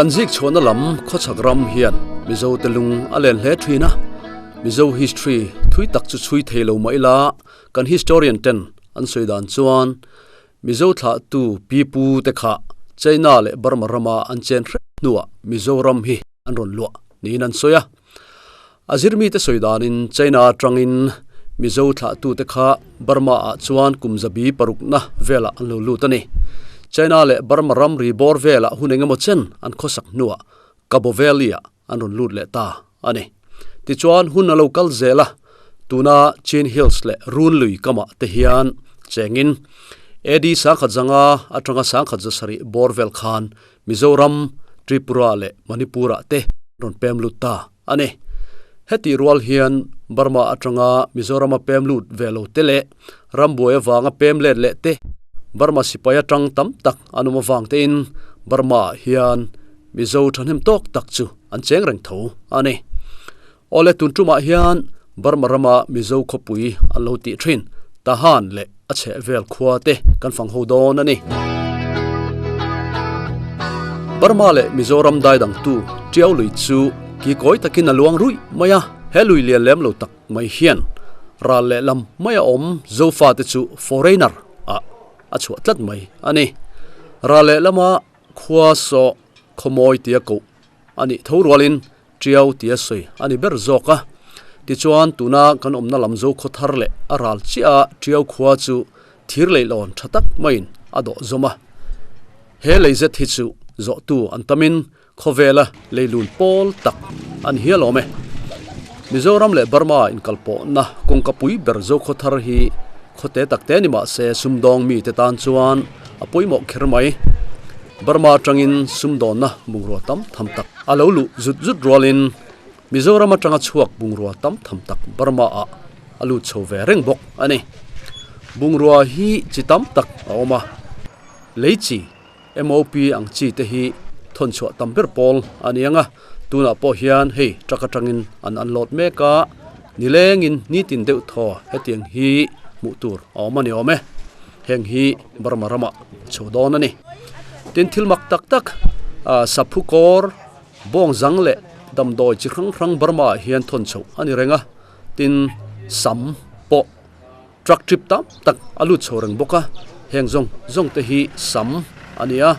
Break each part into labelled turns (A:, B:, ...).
A: Kan zik chhuahna lam khawchhak ram hian Mizo te lung a len hle thin a, Mizo history thui tak chu chhui thei lo mah ila kan historian ten an sawi dan chuan Mizo thlahtu pi pu te kha China leh Burma rama an chen hrep hnuah Mizoram hi an rawn luah niin an sawi a. A zirmite sawi danin China atangin Mizo thlahtute kha Burma-ah chuan kum zabi parukna velah an lo lut a ni. China leh Burma ramri bawr velah hun engemaw chen an khawsak hnuah Kabo Valley-ah an rawn lut leh ta a ni. Tichuan hun a lo kal zel a, tuna Chin Hills leh Runlui kamah te hian chengin AD sangkhat zanga atanga sangkhat zasarih bawr vel khan Mizoram, Tripura leh Manipur-ah te an rawn pem lut ta a ni. Hetih rual hian Burma atanga Mizorama pem lut ve lo te leh rambuai avanga pem let leh te Burma sipai atang tam tak an awm avang tein Burma-ah hian Mizo thahnem tawk tak chu an cheng reng tho a ni. Awle tun tumah hian Burma rama Mizo khawpui an lo tih thin Tahan leh a chhehvel khua te kan fang ho dawn a ni. Burma leh Mizoram daidangtu Tiau lui chu kikawi takin a luang ruih mai a, he lui lian lem lo tak mai hian ral leh lam mai a awm Zofa te chu foreigner ah a chhuah tlat mai a ni. Ral leh lama khua saw khawmawi tia koh a nih tho rualin Tiau tia sawi a ni ber zawk a. Tichuan, tuna kan awmna lam Zokhaw thar leh a ral chiah a Tiau khua chu thir leihlawn tha tak maiin a dawh zawm a. He lei zet hi chu zawhtu an tamin khawvela leilun pawl tak a ni hial awm e. Mizoram leh Burma inkalpawhna kawngka pui ber Zokhaw thar hi khawte takte ni mah se sumdawng mite tan chuan a pawimawh kher mai. Burma atangin sumdawnna bungrua tam tham tak a lo luh zut zut rualin Mizoram atanga chhuak bungrua tam tham tak Burma ah a lut chho ve reng bawk a ni. Bungrua hi chi tam tak a awm a, lei chi, MOP ang chi te hi thawn chhuah tam ber pawl a ni ang a, tunah pawh hian hei truck atangin an unload mek a, nilengin nitin deuh thaw hetiang hi hmuh tur a awm a ni awm e. Heng hi Burma ramah chho dawn a ni. Tin, thil mak tak tak, saphu kawr, bawng zang leh damdawi chi hrang hrang Burma ah hian thawn chhoh a ni reng a. Tin, sam pawh truck trip tam tak a lut chho reng bawk a. Heng zawng zawng te hi sam a ni a,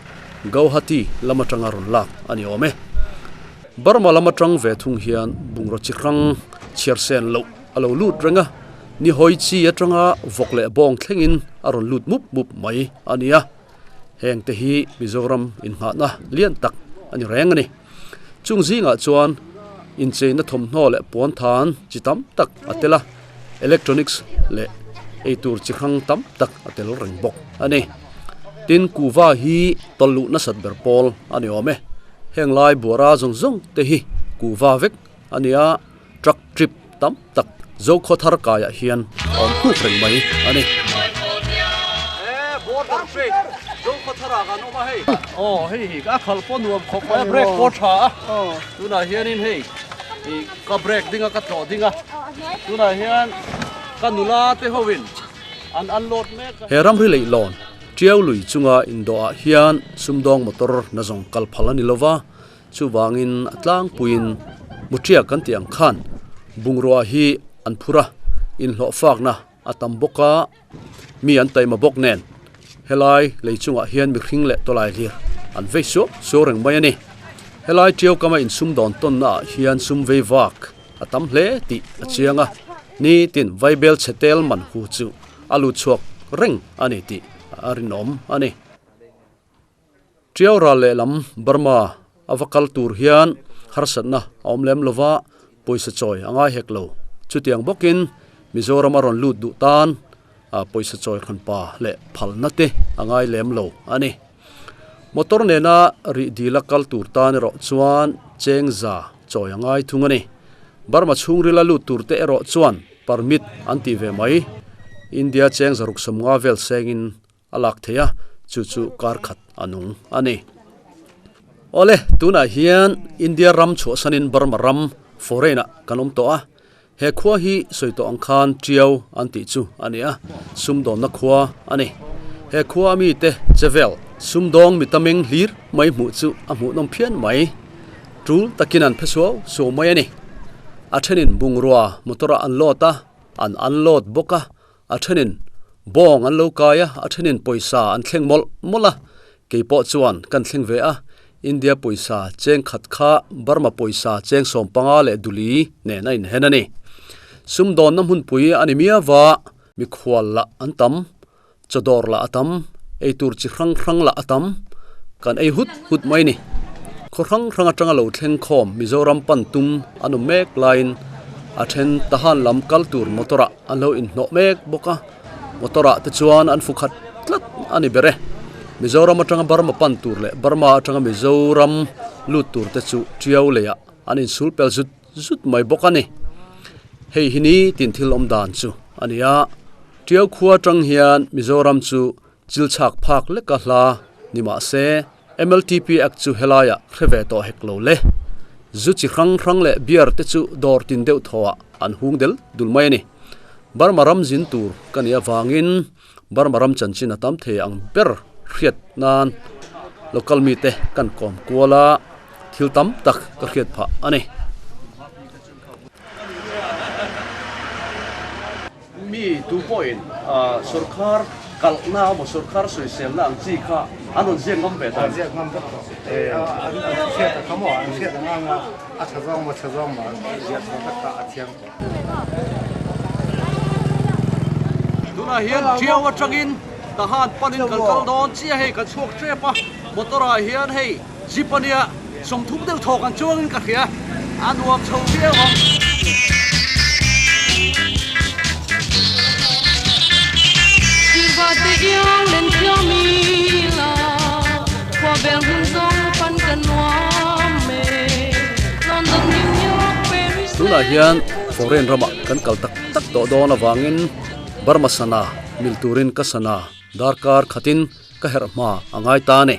A: Gauhati lam atanga rawn lak a ni awm e. Burma lam atang ve thung hian bungraw chi hrang chhiar sen loh a lo lut reng a. Ni hawi chi atanga vawk leh bawng thlengin a rawn lut mup mup mai a ni a, heng te hi Mizoram inngahna lian tak a ni reng a ni. Chung zingah chuan incheina thawmhnaw leh puan than chi tam tak a tel a, electronics leh eitur chi hrang tam tak a tel reng bawk a ni. Tin, kuhva hi tawlh luh nasat ber pawl a ni awm e. Heng lai buara zawng zawng te hi kuhva vek a ni a. Truck trip tam tak Zokhaw thar kaiah hian a awm khuk reng mai a ni. He ramri leihlawn Tiau lui chunga indawhah hian sumdawng motor nazawng kal phal a ni lova. Chuvangin a tlangpuiin Muṭia kan tih ang khan bungrua hi an phur a, inhlawhfakna a tam bawk a, mi an taima bawk nen helai lei chungah hian mihring leh tawlai hlir an vei suau suau reng mai a ni. Helai ṭiau kama insumdawn tawnna ah hian sum vei vak a tam hle tih a chiang a, nitin vaibel chhe tel man hu chu a lut chhuak reng a ni tih a rinawm a ni. Tiau ral lehlam Burma a va kal tur hian harsatna a awm lem lova, pawisa chawi a ngai hek lo. Chutiang bawkin Mizoram a rawn lut duh tan pawisa chawi hranpa leh phalna te a ngai lem lo a ni. Motor nena rih dila kal tur tan erawh chuan cheng za chawi a ngai thung a ni. Burma chhungrila lut tur te erawh chuan permit an tih ve mai. India cheng zaruk sawmnga vel sengin a lak thei a, chu chu kar khat a nung a ni. Awle, tunah hian India ram chhuahsanin Burma ram foreign ah kan awm tawh a, he khua hi sawi tawh ang khan Tiau an tih chu a ni a, sumdawnna khua a ni. He khua a mite chevel Sumdawng mi tameng hlir mai hmuh chu a hmuhnawm phian mai. Tul takin an phe suau suau mai a ni. A thenin bungrua motor ah an load a, an unload bawk a, a thenin bawng an lo kai a, a thenin pawisa an thleng mawlh mawlh a. Kei pawh chuan kan thleng ve a, India pawisa cheng khat kha Burma pawisa cheng 15 leh duli nen a inhen a ni. Sumdawnna hmunpui a ni miau va, mikhual lah an tam. Chawdawr lah a tam, ei tur chi hrang hrang lah a tam, kan ei hut hut mai ni. Khaw hrang hrang atanga lo thleng khawm Mizoram pan tum an awm mek laiin a then Tahan lam kal tur motor ah an lo inhnawh mek bawk a, motor ah te chuan an fu khat tlat a ni ber e. Mizoram atanga Burma pan tur leh Burma atanga Mizoram lut tur te chu Tiau leiah an insul pel zut zut mai bawk a ni. Hei hi ni tin thil awm dan chu a ni a. Tiau khua atang hian Mizoram chu chil chhak phak leka hla ni mah se, MLTP Act chu helaiah hre ve tawh hek lo le. Zu chi hrang hrang leh beer te chu dawr tin deuh thawhah an hung del dul mai a ni. Burma ram zin tur ka nih avangin Burma ram chanchin a tam thei ang ber hriat nan local mite kan kawm kual a, thil tam tak ka hriat phah a ni. Mi tu pawhin sorkar kalhna emaw sorkar sawiselna ang chi kha an rawn ziak ngam ve ta.
B: An ziak ngam vek tawh. An hriat a kha maw? An hriat ang anga a tha zawng maw tha zawng maw an ziak chhuah vek kha a thiang tawh.
A: Tunah hian Tiau atangin Tahan panin kan kal dawn chiah hei kan chhuak tep a, motor ah hian hei Jeep ania 30 deuh thaw kan chuangin ka hria a nuam chho viau ang. Tunah hian foreign ramah kan kal tak tak tawh dawn avangin Burma sana mil turin ka sana darkar khatin ka herh hma a ngai ta a ni.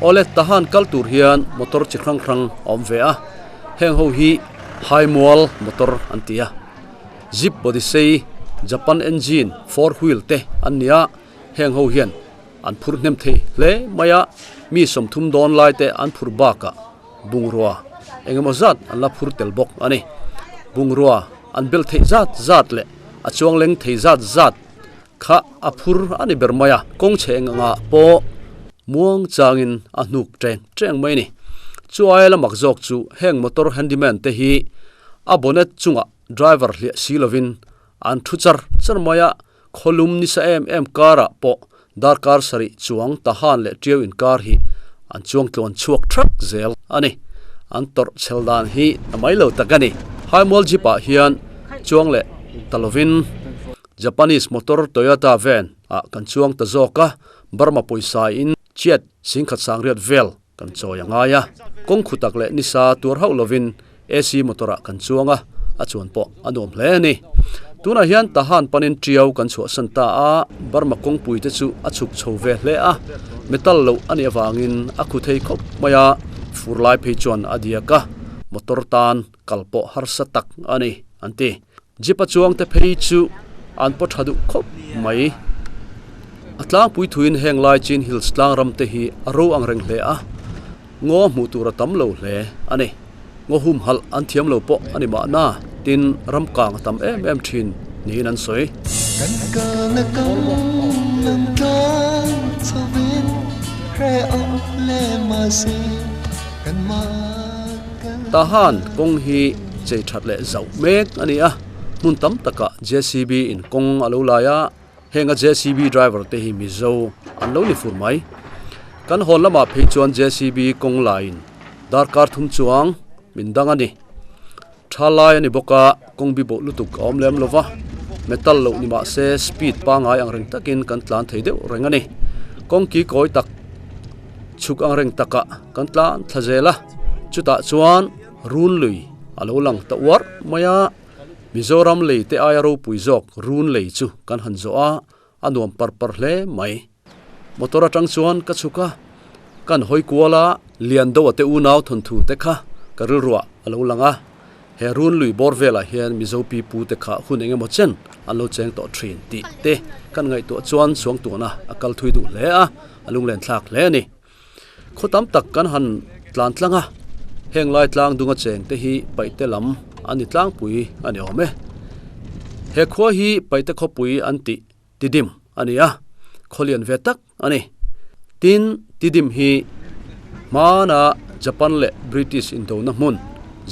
A: Awle Tahan kal tur hian motor chi hrang hrang a awm ve a, heng ho hi Haimual motor an ti a. Jeep body sei, Japan engine four wheel te an ni a, heng ho hian an phur hnem thei hle mai a, mi 30 dawn lai te an phur bakah bungrua eng emaw zat an la phur tel bawk a ni. Bungrua an bel theih zat zat leh a chuang leng thei zat zat Kha a phur a ni ber mai a, kawng chhe eng angah pawh muang changin a hnuk teng teng mai a ni. Chu aia la mak zawk chu heng motor handyman te hi a bonnet chungah driver hliah si lovin an thu char char mai a, khawlum nisa em em karah pawh darkar sarih chuang Tahan leh Tiau inkar hi an chuang tluan chhuak thak zel a ni. An tawrh chhel dan hi a mai lo tak a ni. Haimual jeep ah hian chuang leh ta lovin. Japanese motor Toyota van ah kan chuang ta zawk a, Burma pawisa in chiat singkhat sangriat vel kan chawi a ngai a, kawng khu tak leh nisa tuar hauh lovin AC motor ah kan chuang a, a chuan pawh a nuam hle a ni. Tunah hian Tahan panin Tiau kan chhuahsan ta a, Burma kawngpui te chu a chhuk chho ve hle a, metal loh a nih avangin a khu thei khawp mai a, fur lai phei chuan a diak a, motor tan kal pawh harsa tak a ni an ti. Jeep a chuang te phei chu an paw tha duh khawp mai. A tlangpui thuin heng lai Chin Hills tlang ram te hi a ro ang reng hle a, ngaw hmuh tur a tam lo hle a ni. Ngaw humhalh an thiam lo pawh a ni mahna, tin ram kang a tam em em thin niin an sawi.
C: Kan kalna kawng lam tlang chhovin hrehawm hle mahse kan mah kan.
A: Tahan kawng hi chei that leh zauh mek a ni a, hmun tam takah JCB in kawng a lo lai a, heng a JCB driver te hi Mizo an lo ni fur mai. Kan hawn lamah phei chuan JCB kawng laiin darkar thum chuang min dang a ni. Tha lai a ni bawk a, kawng bi bawh lutuk a awm lem lo va, metal loh ni mah se speed pangngai ang reng takin kan tlan thei deuh reng a ni. Kawng ki kawi tak chhuk ang reng takah kan tlan thla zel a, chutah chuan Run lui a lo lang ta uar mai a, Mizoram lei te aia ropui zawk run lei chu kan han zawh a, a nuam par par hle mai. Motor atang chuan ka chhuk a, kan hawi kual a, Liandoa te unau thawnthu te kha ka rilruah a lo lang a. He run lui bawr velah hian Mizo pi pu te kha hun eng emaw chen an lo cheng tawh thin tih te kan ngaihtuah chuan suangtuahna a kal thui duh hle a, a lunglen thlak hle a ni. Khaw tam tak kan han tlan tlang a, heng lai tlang dunga cheng te hi paihte lam an ni tlangpui a ni awm e. He khua hi paihte khawpui an tih Tidim a ni a, khaw lian ve tak a ni. Tin, Tidim hi hmana Japan leh British indona hmun,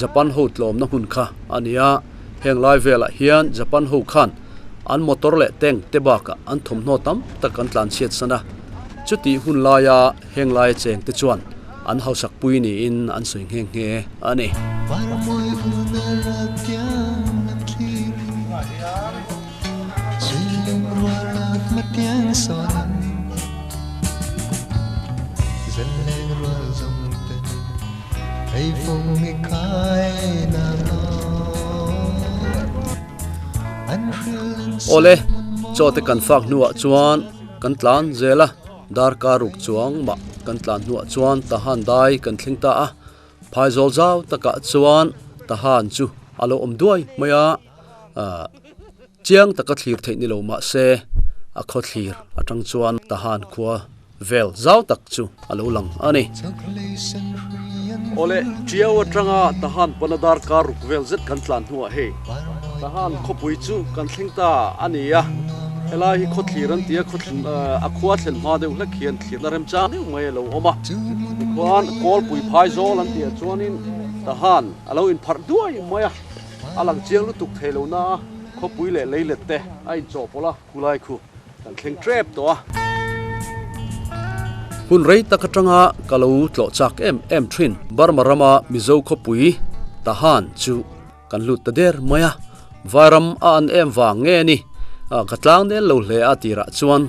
A: Japan ho tlawmna hmun kha a ni a. Heng lai velah hian Japan ho khan an motor leh tank te bakah an thawmhnaw tam tak an tlanchhiat san a. Chutih hun laia heng laia cheng te chuan an hausak pui niin an sawi nghe nghe a ni. Awle, chaw te kan fak hnuah chuan kan tlan zel a, darkar ruk chuang mah kan tlan hnuah chuan Tahan dai kan thleng ta a, phaizawl zau takah chuan Tahan chu a lo awm duai mai a. Ahh chiang taka thlir theih ni lo mah se a khaw thlir atang chuan Tahan khua vel zau tak chu a lo lang a ni. Awle, Tiau atanga Tahan pana darkar ruk vel zet kan tlan hnuah hei Tahan khawpui chu kan thleng ta a ni a, helai hi khaw thlir an ti a, khaw a khua thlen hma deuh hlek hian thlirna remchang deuh mai a lo awm a, tikhuan Kawlpui Phaizawl an tihah chuanin Tahan a lo inpharh duai mai a. A lang chiang lutuk thei lo na a, khawpui leh leilet te a inchawhpawlh a, khulai khu kan thleng tep tawh a. Hun rei tak atanga ka lo tlawh chak em em thin. Burma rama Mizo khawpui Tahan chu kan lut ta der mai a, Vairam a an em vang nge ni? Ka tlang nel lo hle a tirah chuan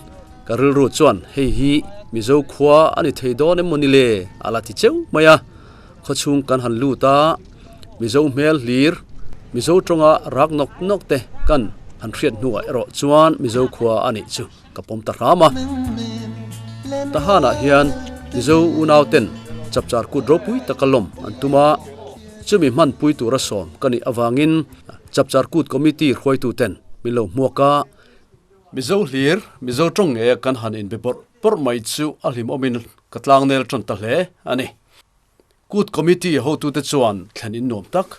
A: ka rilru chuan hei hi Mizo khua a ni thei dawn em maw ni le? A la ti cheu mai a. Khawchhung kan han lut a, Mizo hmel hlir, Mizo tawnga rak nawk nawk te kan han hriat hnuah erawh chuan Mizo khua a nih chu ka pawm ta hram a. Tahanah hian Mizo unau ten chapchar kut ropui taka lawm an tum a, chumi hmanpui tura sawm ka nih avangin chapchar kut committee hruaitu ten min lo hmuak a. Mizo hlir, Mizo tawng nge kan han inbe bawrh bawrh mai chu a hlimawmin ka tlangnel tan ta hle a ni. Kut Committee hotute chuan thlen in nuam tak,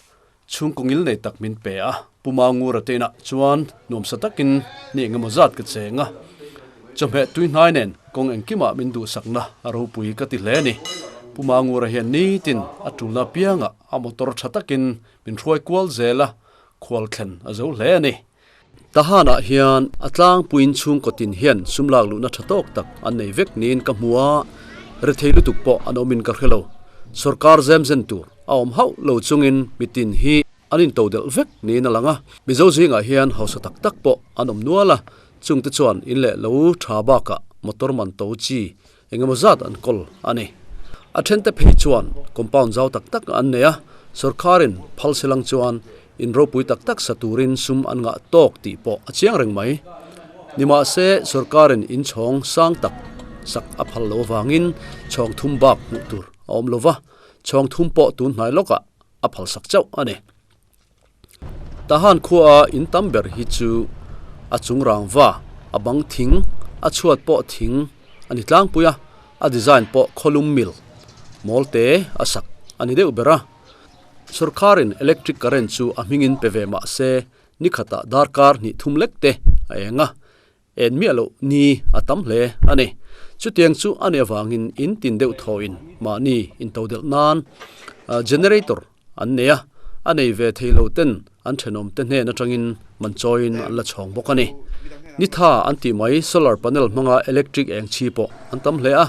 A: chhungkaw ngil nei tak min pe a. Pu Mangura te inah chuan nuamsa takin ni engemaw zat ka cheng a. Chawhmeh tui hnai nen kawng engkimah min duhsakna a ropui ka ti hle a ni. Pu Mangura hian nitin a tulna apiangah a motor tha takin min hruai kual zel a, khual thlen a zo hle a ni. Tahanah hian a tlangpuiin chhungkaw tin hian sum lak luhna tha tawk tak an nei vek niin ka hmu a, rethei lutuk pawh an awmin ka hre lo. Sorkar zem zen tur a awm hauh lo chungin mitin hi an into delh vek niin a lang a. Mizo zingah hian hausa tak tak pawh an awm nual a, chungte chuan in leh lo tha bakah motor man to chi Engemaw zat an kawl a ni. A thente phei chuan compound zau tak tak an nei a, sorkarin phal silang chuan in ropui tak tak sa turin sum an ngah tawk tih pawh a chiang reng mai. Nimahse, sorkarin in chhawng sang tak sak a phal lo avangin chhawng thum bak hmuh tur a awm lo va, chhawng thum pawh tun hnai lawkah a phal sak chauh a ni. Tahan khua in tam ber hi chu a chung rangva, a bang thing, a chhuat pawh thing a ni tlangpui a, a design pawh khawlum mil mawl te a sak a ni deuh ber a. Sorkharin electric current chu a hmingin pe ve mah se nikhatah darkar hnih thum lek te a eng a, En miah loh ni a tam hle a ni. Chutiang chu a nih avangin in tin deuh thawhin mahni intodelh nan generator an nei a, a nei ve thei lo ten an thenawm te hnen atangin man chawiin an la chhawng bawk a ni. Ni tha an tih mai solar panel hmanga electric eng chhi pawh an tam hle a,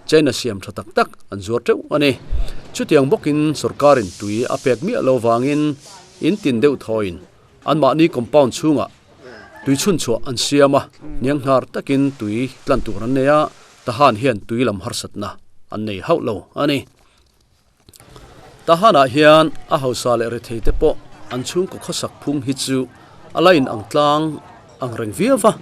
A: China siam tha tak tak an zuar teuh a ni. Chutiang bawkin sorkarin tui a pek miah lo vangin in tin deuh thawhin Anmahni compound chhungah tui chhunchhuah an siam a, hnianghnar takin tui tlan tur an nei a, Tahan hian tui lam harsatna an nei hauh lo a ni. Tahanah hian a hausa leh rethei te pawh an chhungkaw khawsak phung hi chu a la in ang tlang ang reng viau va,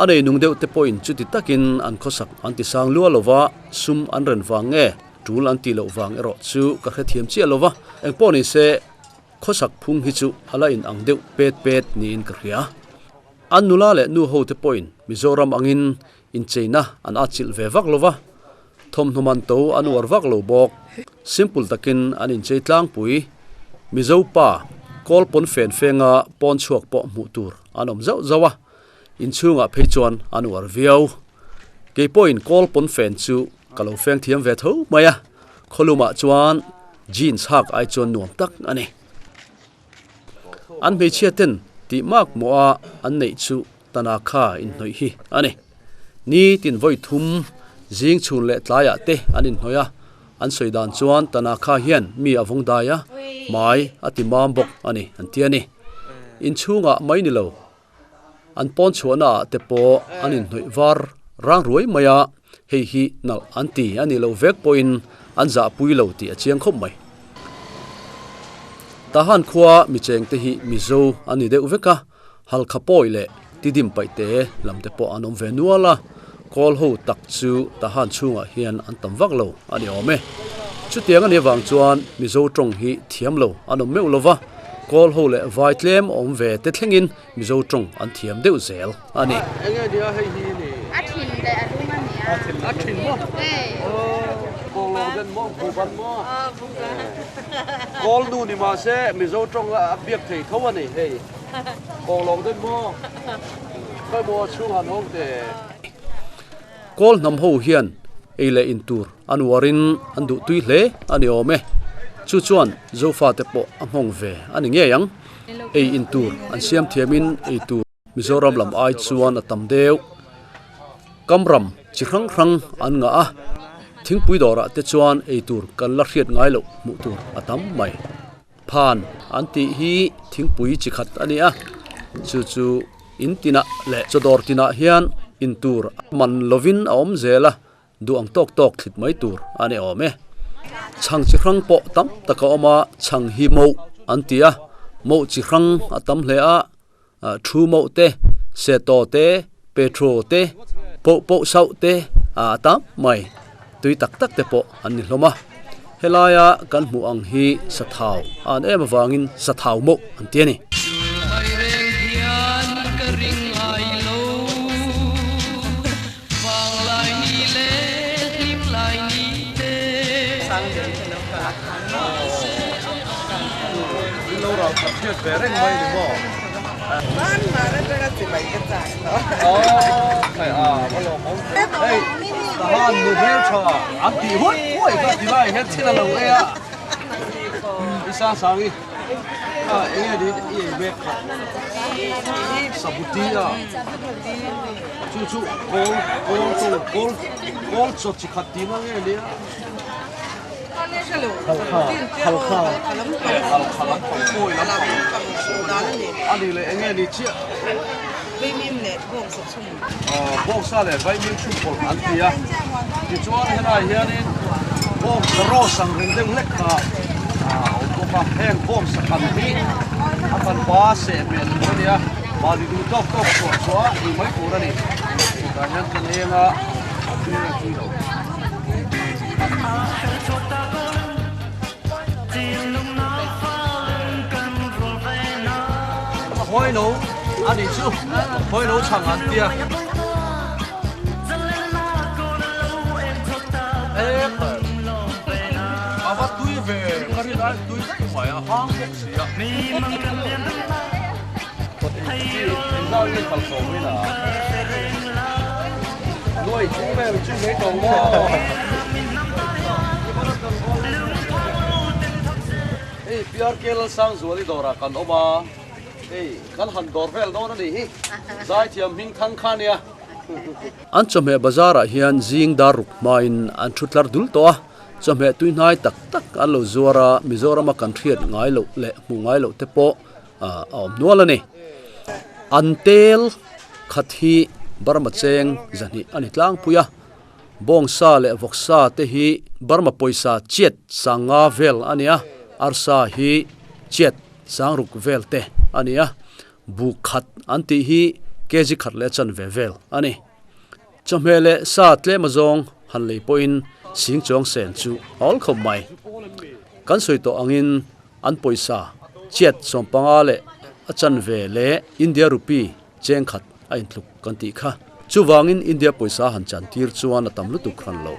A: a nei nung deuh te pawhin chuti takin an khawsak an ti sang lua lo va, sum an ren vang nge tul an tih loh vang erawh chu ka hrethiam chiah lo va, engpawh ni se. Khawsak phung hi chu a la in ang deuh pet pet niin ka hria. An nula leh nu ho te pawhin Mizoram angin incheina an atchilh ve vak lo va, thawmhnaw man to an uar vak lo bawk. Simple takin an inchei tlangpui. Mizo pa kawl pawn fen fenga pawn chhuak pawh hmuh tur an awm zauh zauh a, inchhungah phei chuan an uar viau. Kei pawhin kawl pawn fen chu ka lo feng thiam ve tho mai a, khawlumah chuan jeans hak ai chuan nuam tak a ni. An hmeichhia ten tih mak mawh a an neih chu Tanakha inhnawih hi a ni. Ni tin vawi thum zing chhun leh tlaiah te an inhnawih a, an sawi dan chuan Tanakha hian mi a vawng dai a, hmai a ti mam bawk a ni an ti a ni. Inchhungah mai ni lo. An pawn chhuahna ah te pawh an inhnawih var rang ruai mai a, hei hi nalh an ti a nih loh vek pawhin an zahpui lo tih a chiang khawp mai. Tahan khua micheng te hi Mizo an ni deuh vek a, Halkha pawi leh Tidim paihte lam te pawh an awm ve nual a, kawl ho tak chu Tahan chhungah hian an tam vak lo a ni awm e. Chutiang a nih avang chuan Mizo tawng hi thiam lo an awm meuh lo va, Kawl ho leh vai tlem awm ve te thlengin Mizo tawng an thiam deuh zel a ni.
D: Enge nia hei hi ni?
E: A thin leh a lung a nia.
D: A thin a thin maw? Aw kawl lo den maw buban maw?
E: Aw buban.
D: Kawl nu ni mahse Mizo tawng a biak thei tho a ni hei. Kawl lo den maw? Khawi maw chhung han hawng teh.
A: Kawl hnam ho hian ei leh in tur an uarin an duh tui hle a ni awm e. Chu chuan Zofate pawh a nghawng ve a ni ngei ang. Ei in tur an siam thiamin ei tur Mizoram lam ai chuan a tam deuh. Kamram chi hrang hrang an ngah a, thingpui dawrah te chuan ei tur kan la hriat ngai loh hmuh tur a tam mai. Phan an tih hi thingpui chi khat a ni a, chu chu in tinah leh chawdawr tinah hian in tur man lovin a awm zel a, duh ang tawk tawk thlit mai tur a ni awm e. Chhang chi hrang pawh tam tak a awm a, chhang hi mauh an ti a, mauh chi hrang a tam hle a, thu mauh te, setaw te, petro te, poh poh sauh te a tam mai, tui tak tak te pawh an ni hlawm a. Helaia kan hmuh ang hi sathau a an em avangin sathau mauh an ti a ni.
D: Chu chu kawl kawl chaw kawl kawl chaw chi khat tih mang nge nia halkha halkha halkha lampang kawi lampang a ni leh eng nge ni chiah
E: vaimim leh bawngsa chhum
D: aw bawngsa leh vaimim chhum pawlh an ti a tichuan helaiah hianin bawngsa rose ang reng deuh hlek kha a awm bawk a heng bawngsa khan hi a kan pa seh hmel tur a nia. Mahni duh tawk tawk chhuah chhuah a ei mai tur a ni. Tah hian kan eng a, a tui nge tui lo. Khawi no a nih chu, khawi no chhang an tia. A va tui ve, ka rin ai tui daih mai a hang bawk si a. Hei PRK Lalsangzuali dawrah kan awm a, hei kan han dawr vel dawn a nih hi, zaithiam hming thang kha ania.
A: An chawhmeh bazarah hian zing dar ruk hmain an thu tlar dul tawh a, chawhmeh tuihnai tak tak an lo zuar a, Mizorama kan hriat ngai loh leh hmuh ngai loh te pawh a awm nual a ni. An tel khat hi Burma cheng zahnih a ni tlangpui a, bawngsa leh vawksa te hi Burma pawisa chiat sanga vel a ni a, arsa hi chiat sangruk vel te a ni a, buk khat an tih hi kg khat leh chanve vel a ni. Chawhmeh leh sa tlem azawng han lei pawhin sing chuang sen chu a awl khawp mai. Kan sawi tawh angin An pawisa Chiat 15 leh a chanve leh India rupee cheng khat a intluk kan tih kha. Chuvangin India pawisa han chantir chuan a tam lutuk hran lo.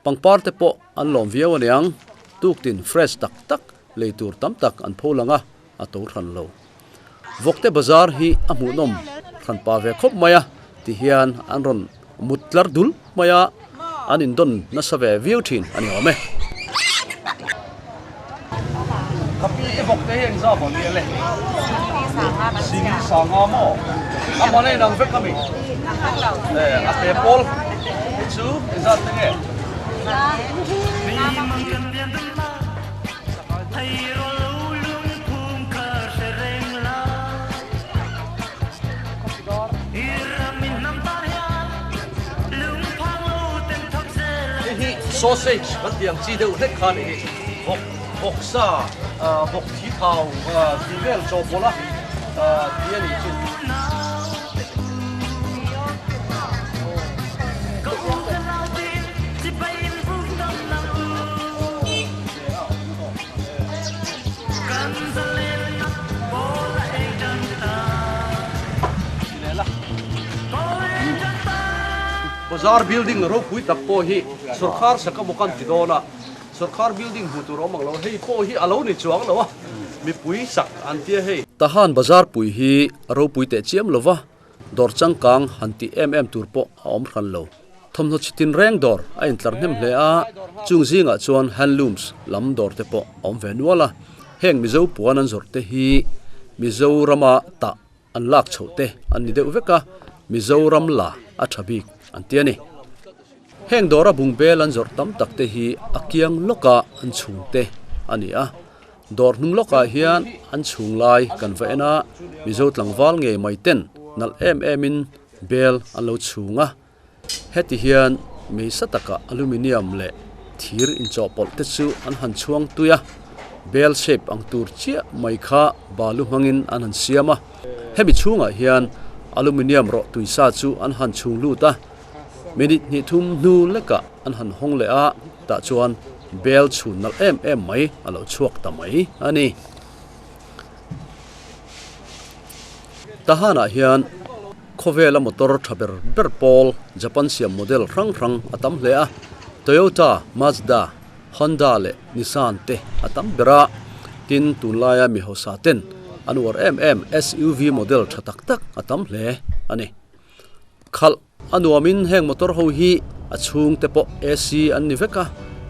A: Pangpar te pawh an lawm viau aniang, tuktin fresh tak tak lei tur tam tak an pho lang a, a to hran lo. Vawkte bazar hi a hmuhnawm hran pa ve khawp mai a ti hian an rawn mut tlar dul mai a, an indawn nasa ve viau thin a ni awm e.
D: Ka pi i vawkte hi engzah maw ni le? Sing sanga maw? A hman a inang vek ami? A te pawl hi chu engzat te nge? Hei hi sausage kan tih ang chi deuh hlek kha a ni hi. Vawk vawksa vawk thi thau tih vel chaw pawlh a tih a nih chu. Bazar building ropui tak pawh hi sawrkar sak emaw kan ti dawn a, sawrkar building hmuh tur a awm ang lo, hei pawh hi a lo ni chuang lo a, mipui sak an tia hei.
A: Tahan bazar pui hi a ropui teh chiam lo va, Dawr changkang han tih em em tur pawh a awm hran lo. Thawmhnaw chi tin reng dawr a intlar hnem hle a, chung zingah chuan handlooms lam dawr te pawh a awm ve nual a. Heng Mizo puan an zawrh te hi Mizorama tah an lak chhoh te an ni deuh vek a, Mizoram la a tha bik an ti a ni. Heng dawra bungbel an zawrh tam tak te hi a kiang lawka an chhung te a ni a. Dawr hnung lawkah hian an chhung lai kan va en a, Mizo tlangval ngei mai ten nalh em em in bel an lo chhung a. Heti hian meisa takah aluminium leh thir inchawhpawlh te chu an han chhuang tui a, bel shape ang tur chiah mai kha balu hmangin an han siam a. Hemi chhungah hian aluminium rawh tuisa chu an han chhung lut a, minute hnih thum hnu lekah an han hawng leh a, tah chuan bel chhun nalh em em mai a lo chhuak ta mai a ni. Tahanah hian khawvela motor tha ber ber pawl Japan siam model hrang hrang a tam hle a, Toyota, Mazda, Honda leh Nissan te a tam ber a, tin tunlaia mi hausa ten an uar em em SUV model tha tak tak a tam hle a ni. Khalh a nuamin heng motor ho hi a chhung te pawh AC an ni vek a,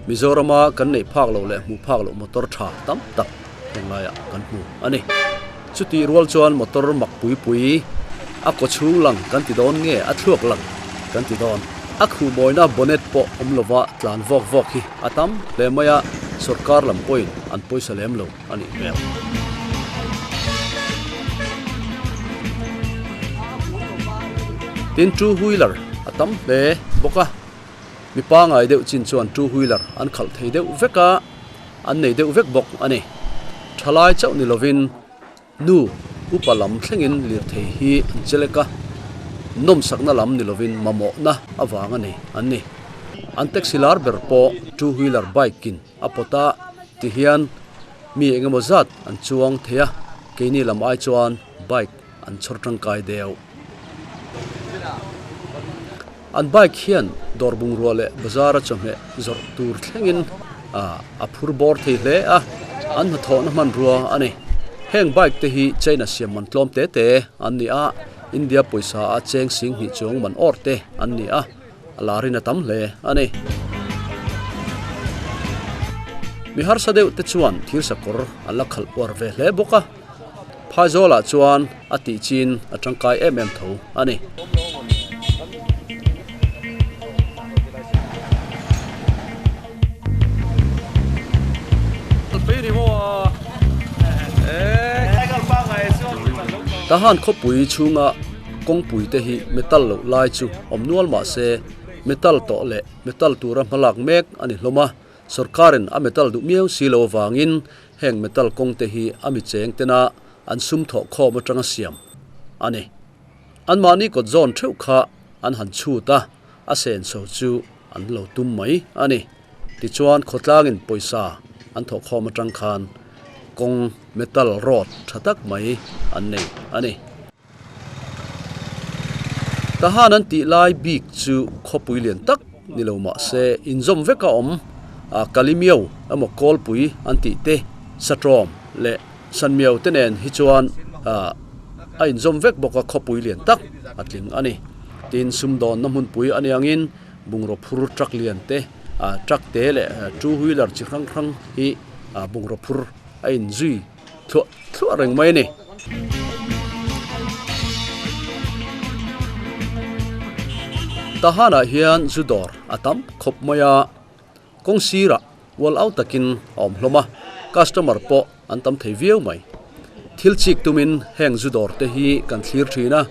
A: Mizorama kan neih phak loh leh hmuh phak loh motor tha tam tak heng laiah kan hmu a ni. Chutih rual chuan motor mak pui pui a kaw chhung lang kan ti dawn nge a thluak lang kan ti dawn. A khuhmawina bonnet pawh awm lova tlan vawk vawk hi a tam hle mai a, sorkar lam pawhin an pawisa lem lo a nih hmel. Tin two wheeler a tam hle bawk a, mi pangai deuh chin chuan two wheeler an khalh thei deuh vek a, an nei deuh vek bawk a ni. Thalai chauh ni lovin nu upa lam thlengin lirthei hi an che lek a, nawmsakna lam ni lovin mamawhna avang a nei an ni. An taxi lar ber pawh two wheeler bike in a pawt a ti hian mi eng emaw zat an chuang thei a, keini lam ai chuan bike an chhawr tangkai deuh. An bike hian dawr bungrua leh bazar a chawhmeh zawrh tur thlengin a phur bawr thei hle a, an hnathawhna hmanrua a ni. Heng bike te hi China siam man tlawm te te an ni a, India pawisa a cheng sing hnih chuang man awr te an ni a. A larin a tam hle a ni. Mi harsa deuh te chuan thir sakawr an la khalh uar ve hle bawk a, Phaizawlah chuan a tih chin a tangkai em em tho a ni. Tahan khawpui chhunga kawngpui te hi metal loh lai chu awm nual mah se metal tawh leh metal tura hmalak mek a ni hlawm a, sorkarin a metal duh miau si lo avangin heng metal kawng te hi a mi cheng tena an sum thawh khawm atanga siam a ni. Anmahni kawt zawn theuh kha an han chhut a, a senso chu an lo tum mai a ni. Tichuan khawtlangin pawisa an thawh khawm atang khan. kawng metal road tha tak mai an nei a ni. Tahan an tih lai bik chu khawpui lian tak ni lo mah se inzawm vek a awm a Kalimiau emaw Kawlpui an tih te Satrawm leh Sanmiau te nen hi chuan ah a inzawm vek bawk a khawpui lian tak a tling a ni. Tin sumdawnna hmunpui a niangin bungraw phur truck lian te ah truck te leh two wheeler chi hrang hrang hi ah bungraw phur a inzui thluah thluah reng mai a ni. Tahanah hian zu dawr a tam khawp mai a, kawng sirah ual au takin a awm hlawm a, customer pawh an tam thei viau mai. Thil chik tumin heng zu dawr te hi kan thlir thin a,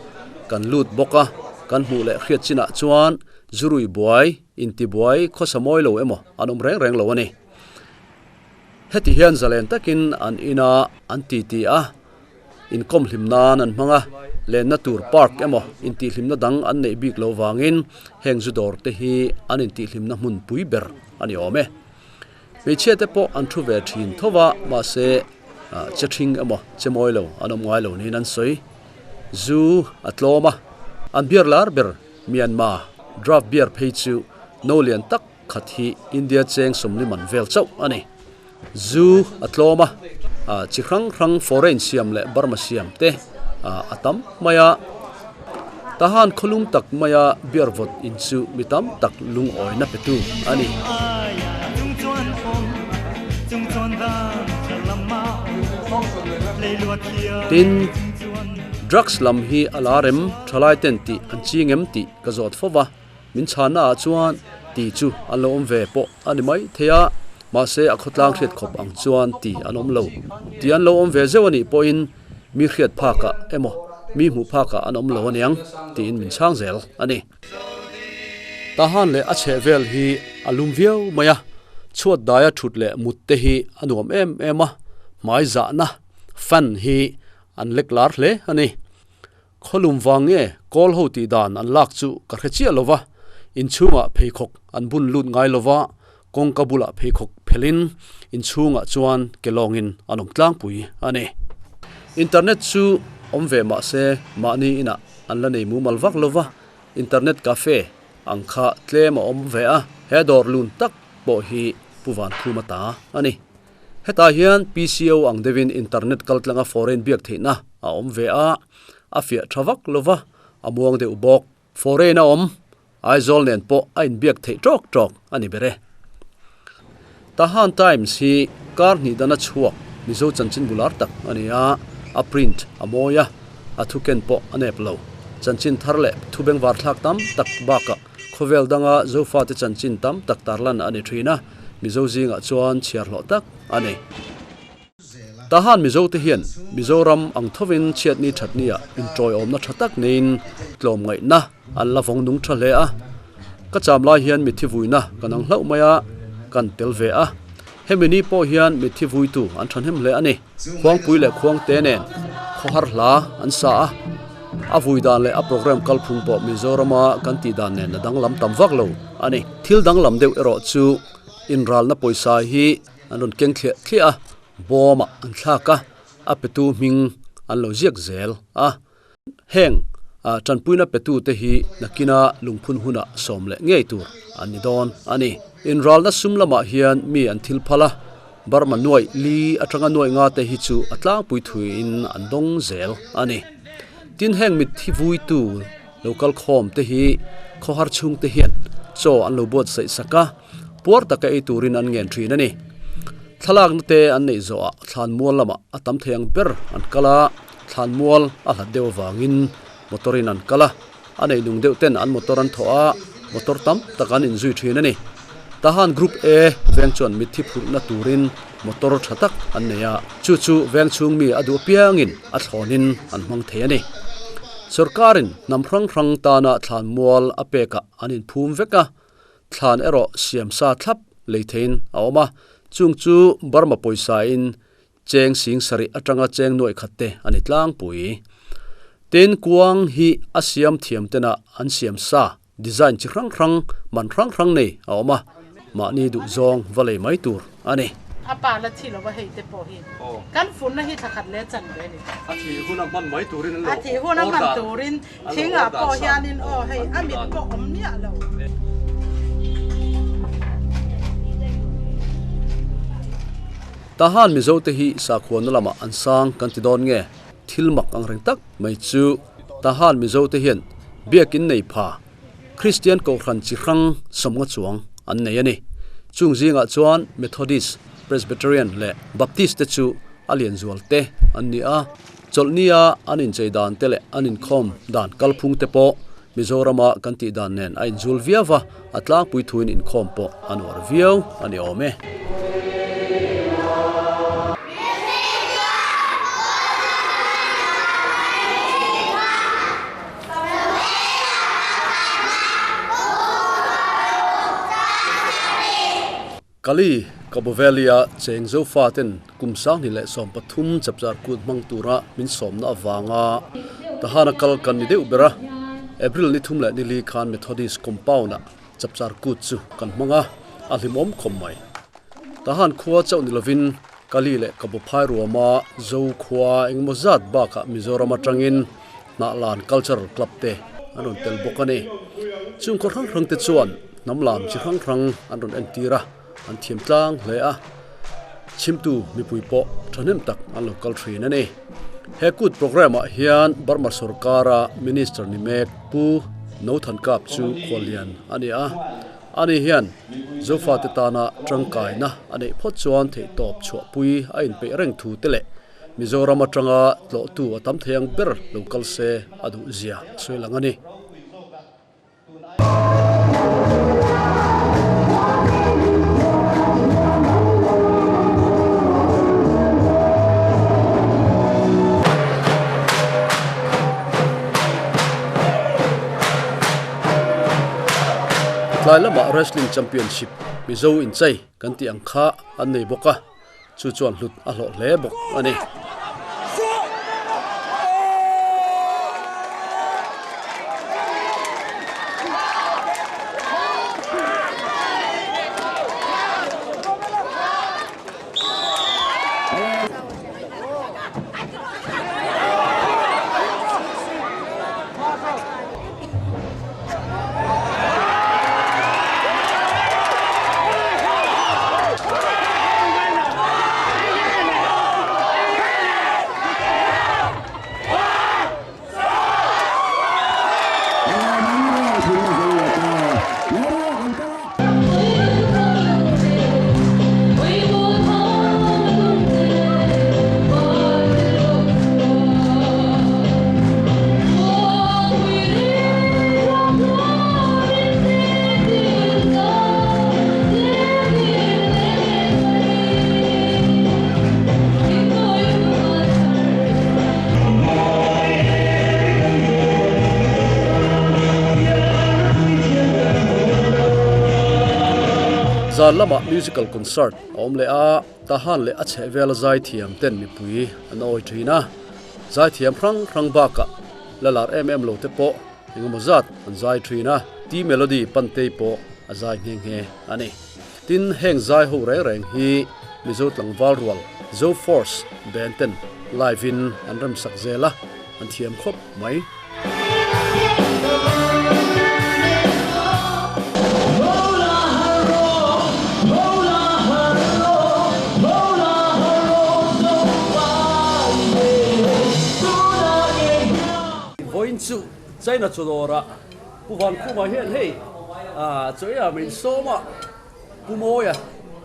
A: kan lut bawk a, kan hmuh leh hriat chinah chuan zu rui buai, intibuai khawsa mawi lo emaw an awm reng reng lo a ni. Heti hian zalen takin an ina an titi a, inkawm hlim nan an hmang a, lenna tur park emaw intihhlimna dang an neih bik lo vangin heng zu dawr te hi an intihhlimna hmun pui ber a ni awm e. Hmeichhia te pawh an thu ve thin tho va, mahse che thing emaw che mawi lo an awm ngai lo niin an sawi. Zu a tlawm a, an beer lar ber Myanmar draft beer phei chu no lian tak Khat hi India cheng sawmli man vel chauh a ni. Zu a tlawm a, chi hrang hrang foreign siam leh Burma siam te a tam mai a. Tahan khawlum tak maia beer vawt in chu mi tam tak lungawina petu a ni. Tin, drugs lam hi a la rem thalai ten tih an ching em tih ka zawt fo va. Min chhanna ah chuan ti chu an lo awm ve pawh a ni mai thei a, mahse a khawtlang hriat khawp ang chuan ti an awm lo. Ti an lo awm ve zeuh a nih pawhin mi hriat phakah emaw mi hmuh phakah an awm lo aniang tiin min chhang zel a ni. Tahan leh a chheh vel hi a lum viau mai a, chhuat daia thut leh mut te hi a nuam em em a, hmai zahna fan hi an lek lar hle a ni. Khawlum vang nge kawl ho tih dan an lak chu ka hre chiah lo va, inchhungah pheikhawk an bun lut ngai lo va, kawngka bulah pheikhawk phelhin inchhungah chuan ke lawngin an awm tlangpui a ni. Internet chu awm ve mah se mahni inah an la nei mumal vak lo va, internet cafe ang kha tlem a awm ve a, he dawr lun tak pawh hi Pu Vankhuma ta a ni. Hetah hian PCO ang deuhin internet kaltlanga foreign biak theihna a awm ve a, a fiah tha vak lo va, a muang deuh bawk. Foreign a awm, Aizawl nen pawh a inbiak theih tawk tawk a ni ber e. Tahan Times hi kar hnih dana chhuak Mizo chanchin bular tak a ni a, a print a mawi a, a thuken pawh a nep lo. Chanchin thar leh thu bengvar thlak tam tak bakah Khawvel danga Zofate chanchin tam tak tarlan a ni thin a, Mizo zingah chuan chhiar hlawh tak a ni. Tahan Mizote hian Mizoram ang thovin chhiatni thatnia inṭawiawmna tha tak neiin tlawmngaihna an la vawng nung tha hle a. Ka cham lai hian mitthi vuina kan ang hlauh mai a, kan tel ve a. Hemi ni pawh hian mitthi vuitu an thahnem hle a ni. Khuangpui leh Khuangte nen khawhar hla an sa a, a vui dan leh a programme kalphung pawh Mizorama kan tih dan nen a danglam tam vak lo a ni. Thil danglam deuh erawh chu inralna pawisa hi an rawn keng thliah thliah a, bawmah an thlak a, a petu hming an lo ziak zel a. Heng tanpuina petute hi nakina lungphun hunah sawm leh ngei tur an ni dawn a ni. Inralna sum lamah hian mi an thil phal a, Burma nuaih li atanga nuaih nga te hi chu a tlangpui thuiin an dawng zel a ni. Tin heng mitthi vuitu lo kal khawm te hi khawhar chhungte hian chaw an lo buatsaih sak a, puar taka ei turin an ngen thin a ni. Thlalakna te an neih zawhah thlanmual lamah a tam thei ang ber an kal a, thlanmual a hlat deuh avangin motor in an kal a, a nei nung deuh ten an motor an thawh a, motor tam tak an inzui thin a ni. Tahan Group A veng chuan mitthi phurhna turin motor tha tak an nei a, chu chu veng chhung mi a duh apiangin a thlawnin an hmang thei a ni. Sorkarin hnam hrang hrang tana thlanmual a pekah an inphum vek a, Thlan erawh siam sa thlap lei theiin a awm a, chung chu Burma pawisa in cheng sing sarih atanga cheng nuaih khat te a ni tlangpui. Tin, kuang hi a siam thiam tena an siam sa design chi hrang hrang, man hrang hrang nei a awm a, mahni duhzawng va lei mai tur a ni.
E: A pa la thi lo va hei te pawh hi kan funna hi thla khat leh chan ve a ni.
D: A thih hun a hman mai turin an lo
E: A thih hun a hman turin thingah pawh hianin aw hei a mit pawh awm miah lo.
A: Tahan Mizo te hi sakhuana lamah an sang kan ti dawn nge? Thil mak ang reng tak mai chu Tahan Mizo te hian biakin nei pha Kristian Kohhran chi hrang sawmnga chuang an nei a ni. Chung zingah chuan Methodist, Presbyterian leh Baptist te chu a lian zual te an ni a. Chawlhnia an inchei dan te leh an inkhawm dan kalphung te pawh Mizorama kan tih dan nen a inzul viau va, a tlangpui thuin inkhawm pawh a nuar viau a ni awm e. Kali, Cabo Valley-a cheng Zofa ten kum 2013 chapchar kut hmang tura min sawmna avanga Tahana kal kan ni deuh ber a. April ni thum leh ni li khan Methodist compound-ah chapchar kut chu kan hmang a, a hlimawm khawm mai. Tahan khua chauh ni lovin Kali leh Cabo Phai ruama Zo khua engemaw zat bakah Mizoram atangin Hnahlan Cultural Club te an rawn tel bawk a ni. Chung khaw hrang hrang te chuan hnam lam chi hrang hrang an rawn entir a, an thiam tlang hle a. Chhimtu mipui pawh thahnem tak an lo kal thin a ni. He kut programme ah hian Burma sorkara Minister ni mek Pu No Than Kap chu khuallian a ni a. Ani hian Zofate tana tangkaina a neih phawt chuan theihtawp chhuahpui a inpeih reng thu te leh Mizoram atanga tlawhtu a tam thei ang ber lo kal se a duh zia a sawi lang a ni. Tlai lamah Wrestling Championship Mizo inchei kan tih ang kha an nei bawk a. Chu chuan hlut a hlawh hle bawk a ni. Zan lamah musical concert a awm leh a, Tahan leh a chhehvela zaithiam ten mipui an awi thin a. Zaithiam hrang hrang bakah la lar em em lo te pawh engemaw zat an zai thin a, T Melody Pantei pawh a zai nghe nghe a ni. Tin, heng zai ho reng reng hi Mizo tlangval rual Zo Force band ten live in an remsak zel a, an thiam khawp mai. Vawiin chu China chawdawrah Pu Vankhuma hian hei chawiah min sawm a, Pu Mawia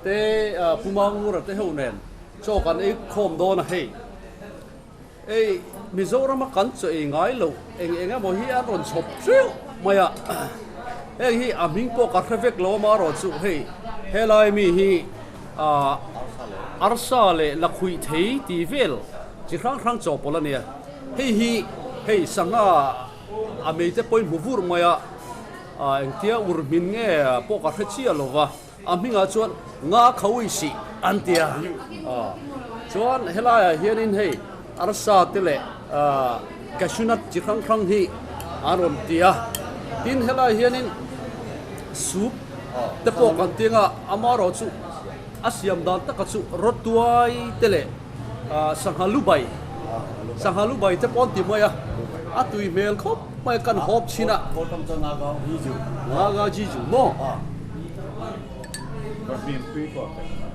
A: te Pu Mangura te ho nen chaw kan ei khawm dawn a hei. Ei, Mizorama kan chaw ei ngai loh eng eng emaw hi an rawn chhawp hreuh mai a, heng hi a hming pawh ka hre vek lo amaherawh chu hei helai mi hi ah arsa leh lakhuih thei tih vel chi hrang hrang chaw pawlh a nia, hei hi hei sangha a mei te pawhin hmu vur mai a, ah engtia ur hmin nge pawh ka hre chiah lo va. A hmingah chuan Nga Khawi Sih an ti a. Chuan helaiah hianin hei arsa te leh cashew nut chi hrang hrang hi an rawn ti a. Tin helaiah hianin soup te pawh kan ti anga amaherawhchu. A siam dan taka chu rawtuai te leh sangha lubai, sangha lubai te pawh an ti mai a, a tui hmel khawp mai a, kan hawp chhin a. Naga Jiju maw?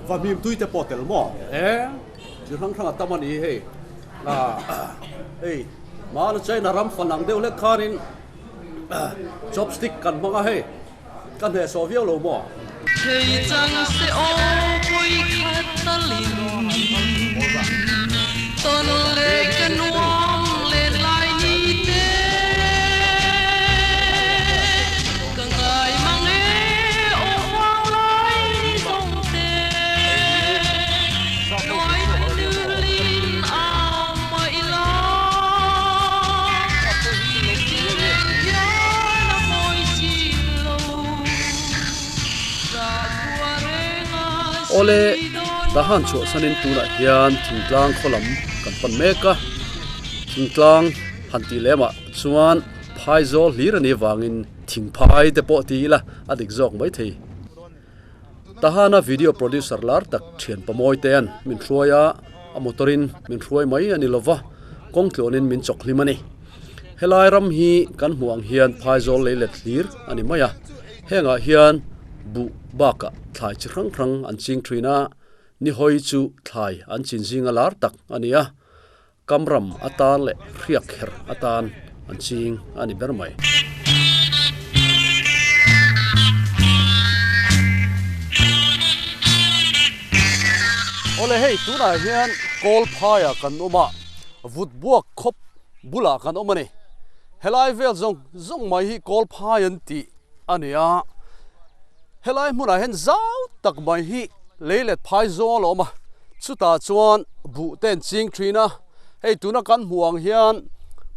A: Vahmim tui te pawh tel maw? E, chi hrang hrang a tam a ni hei. Hei, mahni China ram fan ang deuh hlek khanin chopstick kan hmang a hei. Ka hnehsawh viau lo maw?
F: Thei chang se aw pawi khat talin Tawn leh ka nuam len lai ni te Ka ngai mang e aw vang lai ni zawng te Nuai lulin au mah ila Thil nen hian a mawi si lo Zahkhua renga
A: Awle,
F: si dawn
A: Tahan chhuahsanin tunah hian thingtlang khaw lam kan pan mek a, thingtlang han tih lemah chuan phaizawl hlir a nih avangin thingphai te pawh ti ila a dik zawk maithei. Tahana video producer lar tak thian Pamawi te an min hruai a, a motor in min hruai mai a ni lova, kawng tluanin min chawk hlim a ni. Helai ram hi kan hmuh ang hian phaizawl lei let hlir a ni mai a, hengah hian buh bakah thlai chi hrang hrang an ching thin a, nihawi chu thlai an chin zinga lar tak a ni a, Kamram atan leh hriak kher atan an ching a ni ber mai. Awle hei tunah hian kawl phaiah kan awm a, vut buak khawp bulah kan awm a ni. Helai vel zawng zawng mai hi kawl phai an tih a ni a, helai hmunah hian zau tak mai hi lei let phai zawl a awm a, chutah chuan buh te an ching thin a, hei tuna kan hmuh ang hian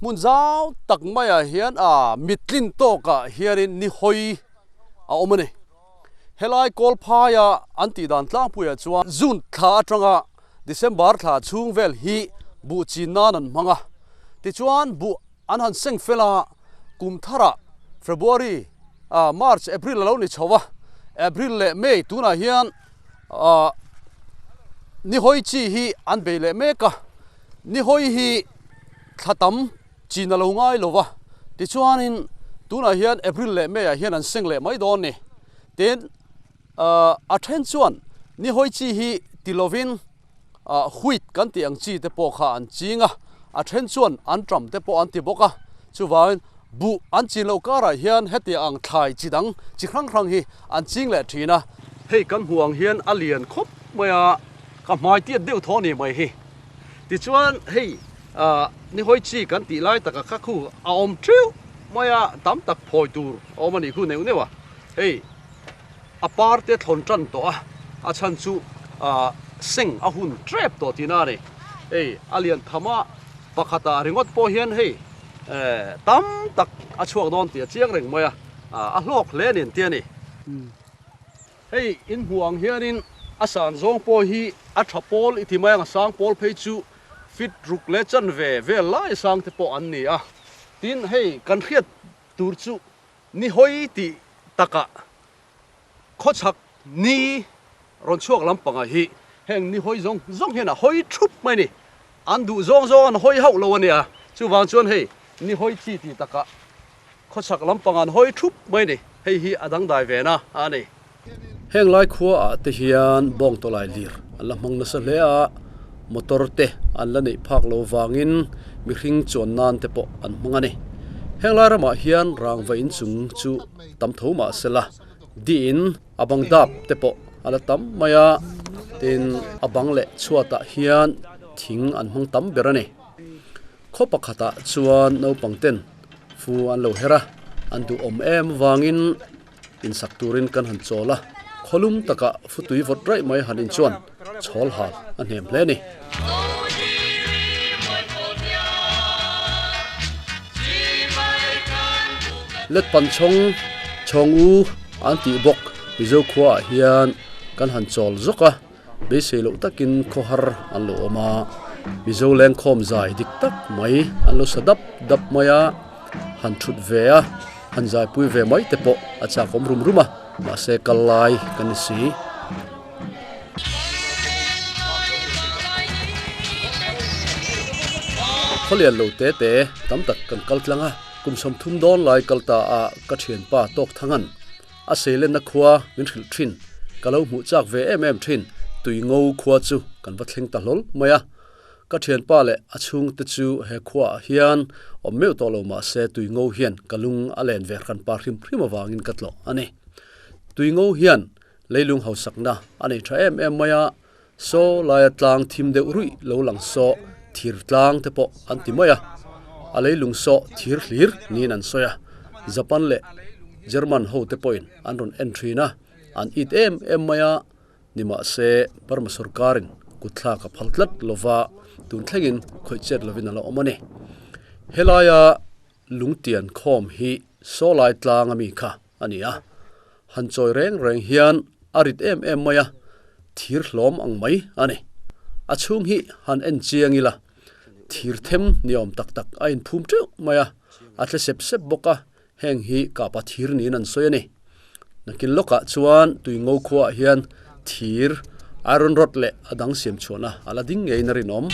A: hmun zau tak maiah hian ah mittlin tawkah hianin ni hawi a awm a ni. Helai kawl phaia an tih dan tlangpuiah chuan June thla atanga December thla chhung vel hi buh chin nan an hmang a, tichuan buh An han seng fel a, kum tharah February, March, April a lo ni chho a, April leh May tunah hian nihawi chi hi an bei leh mek a, nihawi hi thla tam chin a lo ngai lo va, tichuanin tunah hian April leh May ah hian an seng leh mai dawn ni. Tin, a then chuan nihawi chi hi ti lovin, wheat kan tih ang chi te pawh kha an ching a, a then chuan an ṭam te pawh an ti bawk a, chuvangin buh an chin loh karah hian hetiang ang thlai chi dang chi hrang hrang hi an ching leh thin a. Hei kan hmuh ang hian a lian khawp mai a, ka hmai tiat deuh thaw a ni mai hi. Tichuan hei nihawi chi kan tih lai taka kha khu a awm theuh mai a, tam tak phawi tur a awm a nih khu neuh neuh a, hei. A par te thlawn tan tawh a, a chhan chu seng a hun tep tawh tihna a ni. Hei a lian tham a, pakhatah ringawt pawh hian hei tam tak a chhuak dawn tih a chiang reng mai a, a hlawk hle a ni an ti a ni. Hei in hmuh ang hianin a san zawng pawh hi a tha pawl i ti mai ang, a sang pawl phei chu fit ruk leh chanve vel lai sang te pawh an ni a. Tin, hei kan hriat tur chu Ni hawi tih takah khawchhak ni rawn chhuak lampangah hi heng ni hawi zawng zawng hian a hawi thup mai a ni. An duh zawng zawng an hawi hauh lo a nia. Chuvang chuan hei ni hawi chi tih takah khawchhak lampangah an hawi thup mai a ni. Hei hi a dangdai ve na a ni. Heng lai khua ah te hian bawng tawlai lir an la hmang nasa hle a, motor te an la neih phak lo vangin mihring chuan nan te pawh an hmang a ni. Heng lai ramah hian rangva inchung chu tam tho mah se la, diin a bang dap te pawh a la tam mai a, tin a bang leh chhuatah hian thing an hmang tam ber a ni. Khaw pakhatah chuan naupang ten fu an lo her a, an duhawm em vangin Insak turin kan han chawl a, khawlum takah futui vawt raih mai han inchuan chhawl hal a hnem hle a ni. Letpan chhawng, chhawng u an tih bawk Mizo khuaah hian kan han chawl zawk a, beisei loh takin khawhar an lo awm a, Mizo lengkhawm zai dik tak mai an lo sa dap dap mai a, han thut ve a, han zaipui ve mai te pawh a chakawm rum rum a, mahse kal lai kan ni si. Khawlian lo te te tam tak kan kal tlang a, kum 30 dawn lai kal ta a ka thianpa tawk thangan a seilenna khua min hrilh thin, ka lo hmuh chak ve em em thin, tui ngo khua chu kan va thleng ta hlawl mai a. Ka thianpa leh a chhungte chu he khuaah hian awm meuh tawh lo mah se tui ngo hian ka lung a len ve hran pa hrim hrim avangin ka tlawh a ni. Tui ngo hian leilung hausakna a nei tha em em mai a, Saw laia tlang thim deuh ruih lo lang saw thir tlang te pawh an ti mai a, a leilung saw thir hlir niin an sawi a, Japan leh German ho te pawhin an rawn en thin a, an it em em mai a, nimahse Burma sorkarin kutthlak a phal tlat lova tun thlengin khawih chet lovin a la awm a ni. Helaia lungtian khawm hi saw lai tlang ami kha a ni a, han chawi reng reng hian a rit em em mai a, thir hlawm ang mai a ni. A chhung hi han en chiang ila, thir them ni awm tak tak a inphum teuh mai a, a tle sep sep bawk a, heng hi kahpa thir niin an sawi a ni. Nakin lawkah chuan tui ngo khuaah hian thir, iron rod leh a dang siam chhuahna a la ding ngeiin a rinawm.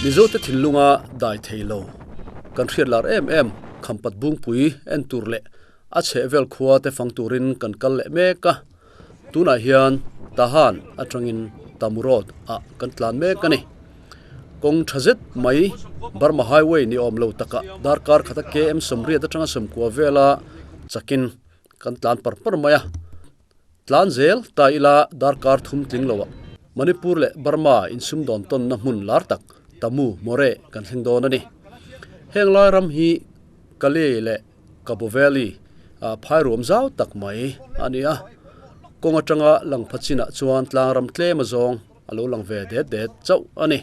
A: Mizote thinlunga dai thei lo kan hriat lar em em Khampat Bungpui en tur leh a chhehvel khua te fang turin kan kal leh mek a. Tunah hian Tahan atangin Tamu Road ah kan tlan mek a ni. Kawng tha zet mai Burma Highway ni awm lo takah darkar khata KM 80 atanga 90 vela chakin kan tlan par par mai a. Tlan zel ta ila darkar thum tling loah Manipur leh Burma insumdawn tawnna hmun lar tak Tamu Moreh kan thleng dawn a ni. Heng lai ram hi Kalay leh Cabo Valley ah phai ruam zau tak mai a ni a, kawng atanga lang pha chinah chuan tlang ram tlem azawng a lo lang ve det det chauh a ni.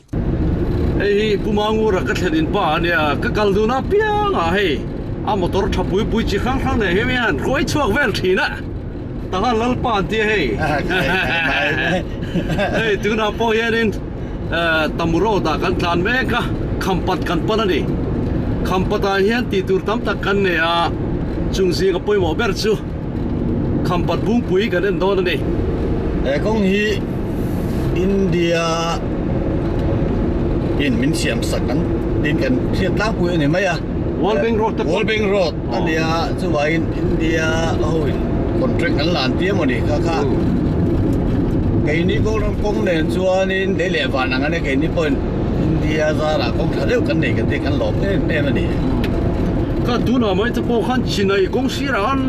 D: Hei hi Pu Mangura ka thlen in pa a nia, ka kal dun apiang ah hei a motor tha pui pui chi hrang hrang nen hian hian ruai chhuak vel thin a, tahan Lalpa an tia hei hei tunah pawh hianin Tamu road ah kan tlan mek a, Khampat kan pan a ni. Khampat ah hian tih tur tam tak kan nei a, chung zinga pawimawh ber chu Khampat Bungpui kan en dawn a ni.
G: He kawng hi India in min siam sak an tin kan hriat tlangpui a ni mai a.
D: World Bank Road te pawh.
G: World Bank Road a ni a, chuvangin India ho in contract an lan tir emaw ni kha kha. Keini Kawlram kawng nen chuanin lei leh van ang a nia keini pawhin India zarah kawng tha deuh kan nei kan tih kan lawm em em a ni.
D: Kha tunah mai te pawh khan Chinai kawng sirah khan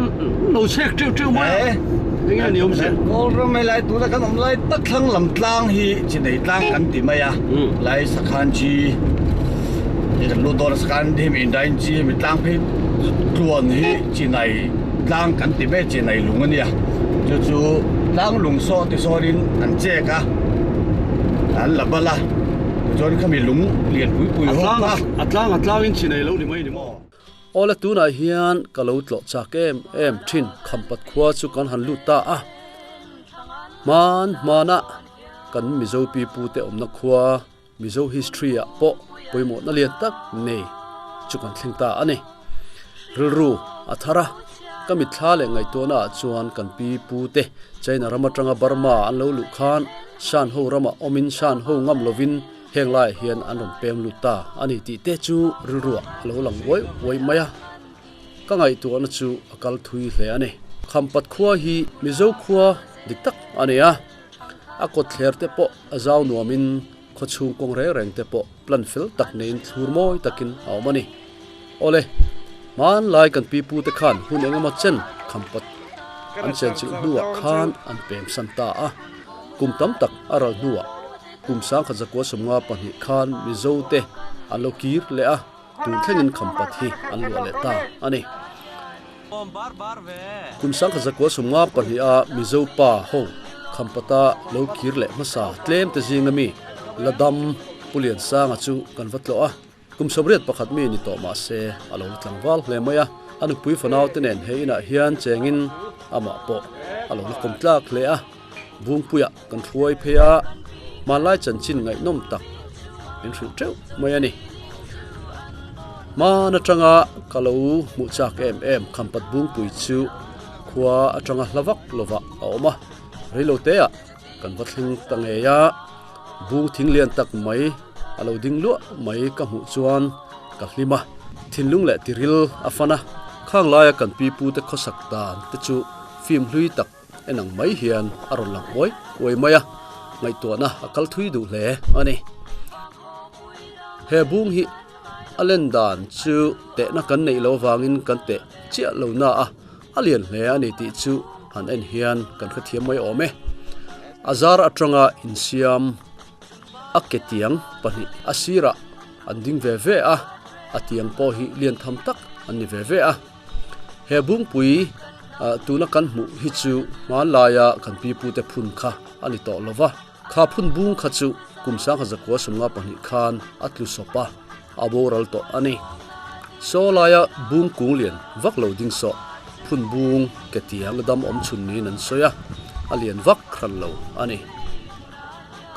D: lo chhek teuh teuh mai a, eng nge ni awm se?
G: Kawlram helai tuna kan awm lai tak thlang lam tlang hi Chinai tlang kan ti mai a, lai Sakhan chi Hei kan lut dawn a sakhan hemi indain chi hemi tlang phei tluan hi chinai tlang kan ti mai chinai lung a nia chu chu tlang lung saw ti sawnin an chek a an la bal a tichuan khami lung lian pui pui ho kha
D: a tlang a tlangin chinai lo ni mai ni maw.
A: Awle tunah hian ka lo tlawh chak em em thin Khampat khua chu kan han lut ta a hman hmana kan Mizo pipu te awmna khua Mizo history ah pawh pawimawhna lian tak nei chu kan thleng ta a ni. Rilru a thar a, ka mitthla leh ngaihtuahna ah chuan kan pi pu te China ram atanga Burma an lo luh khan Shan ho ramah awmin Shan ho ngam lovin heng laiah hian an rawn pem lut ta a ni tih te chu rilruah a lo lang uai uai mai a. Ka ngaihtuahna chu a kal thui hle a ni. Khampat khua hi Mizo khua dik tak a ni a. A kawtthler te pawh a zau nuamin khawchhung kawng reng reng te pawh plan fel tak neiin thlur mawi takin a awm a ni. Awle, hmanlai kan pipu te khan hun engemaw chen khampat an chenchilh hnuah khan an pem san ta a, kum tam tak a ral hnuah kum sangkhat zakua 52 khan Mizo te an lo kir leh a, tun thlengin khampat hi an luah leh ta a ni. Kum sangkhat zakua 52 a Mizo pa ho Khampata lo kir leh hmasa tlem te zinga mi Ladam Pu Liansanga chu kan va tlawh a, kum 81 mi ni tawh mah se a lo la tlangval hle mai a, a nupui fanau te nen he inah hian chengin amah pawh a lo la kawm tlak hle a, Bungpuiah kan hruai phei a, hmanlai chanchin ngaihnawm tak min hrilh teuh mai a ni. Hman atanga ka lo hmuh chak em em Khampat Bungpui chu khua atanga hla vak lovah a awm a, reiloteah kan va thleng ta ngei a, bung thing lian tak mai a lo ding luah mai ka hmuh chuan ka hlim a, thinlung leh tiril a fan a, khang laia kan pipute khawsak dan te chu fim hlui tak en ang mai hian a rawn lang uai uai mai a, ngaihtuahna a kal thui duh hle a ni. He bung hi a len dan chu tehna kan neih loh avangin kan teh chiah lo na a, a lian hle a ni tih chu han en hian kan hrethiam mai awm e. A zar atanga insiam a ke tiang pahnih a sirah an ding ve ve a, a tiang pawh hi lian tham tak an ni ve ve a. He bungpui tuna kan hmuh hi chu hmanlaia kan pipute phun kha a ni tawh lo va, kha phun bung kha chu kum sangha zakua sawmnga pahnih khan a tlu sawp a, a boral tawh a ni. Saw laia bung kung lian vak lo ding sawh phun bung ke tiang dam awm chhun niin an sawi a, a lian vak hran lo a ni.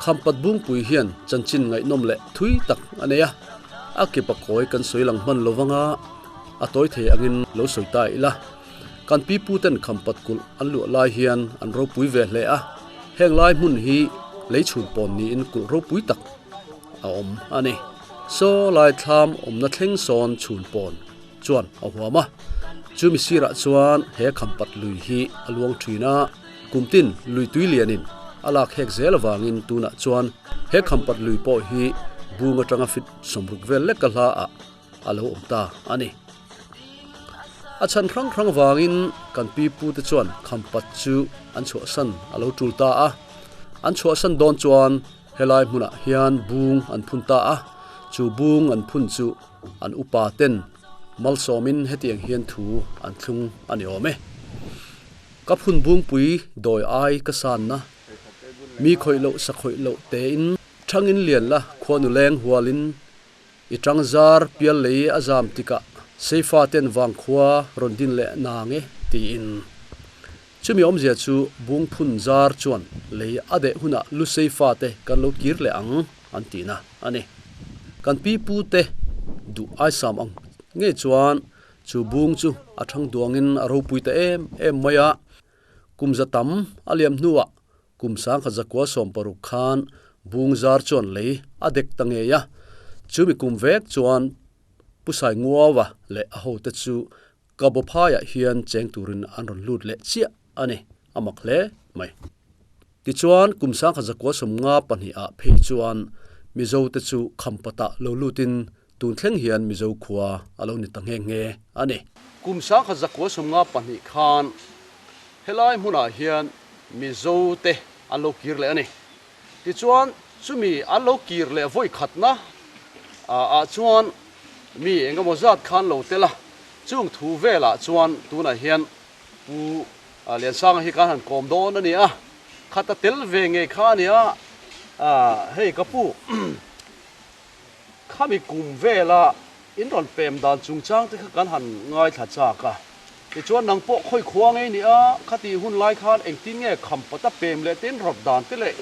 A: Khampat bungpui hian chanchin ngaihnawm leh thui tak a nei a, a ke pakawi kan sawi lang hman lo vanga, A tawi thei angin lo sawi ta ila, kan pi pu ten Khampat kulh an luah lai hian an ropui ve hle a, heng lai hmun hi lei chhun pawn niin kulh ropui tak a awm a ni. Saw lai thlam awmna thleng sawn chhun pawn chuan a huam a, chumi sirah chuan he Khampat lui hi a luang thin a, kumtin lui tui lianin a lak hek zel avangin tunah chuan he Khampat lui pawh hi bung atanga fit sawmruk vel lek ka hla ah a lo awm ta a ni. A chhan hrang hrang vangin kan pi pute chuan Khampat chu an chhuahsan a lo tul ta a. An chhuahsan dawn chuan helai hmunah hian bung an phun ta a, chu bung an phun chu an upa ten malsawmin hetiang hian thu an thlung a ni awm e. Ka phun bungpui dawi ai ka sanna, mi khawih loh sa khawih loh tein thangin lian la khuanu leng hualin I tangzar pial lei a zam tikah Seifa ten vangkhua rawn din leh nang e tiin. Chumi awmzia chu Bungphun zar chuan lei a deh hunah lu Seifa te kan lo kir leh ang an tihna a ni. Kan pi pu te duh aisam ang ngei chuan chu bung chu a thang duangin a ropui ta em em mai a, kum za tam a liam hnuah Kum sangkhat zakua 60 khan bung zar chuan lei a dek ta ngei a, chumi kum vek chuan Pu Sainguaua leh a hote chu Kabophaiah hian cheng turin an rawn lut leh chiah a ni, a mak hle mai. Tichuan kum sangkhat zakua 52 ah phei chuan Mizote chu Khampatah lo lutin tun thleng hian Mizo khua a lo ni ta nghe nghe a ni. Kum sangkhat zakua 52 khan Helai hmunah hian Mizo te an lo kir leh a ni. Tichuan, chumi an lo kir leh vawi khatna ah chuan mi eng emaw zat khan lo tel a, chung thu velah chuan tunah hian Pu Liansanga hi kan han kawm dawn a ni a, khata tel ve ngei kha a ni a, hei ka pu khami kum vela in rawn pem dan chungchang te kha kan han ngaithla chak a. Tichuan nang pawh khawi khua ngei ni a, khati hun lai khan engtin nge khampata pem leh te in rawt dan te leh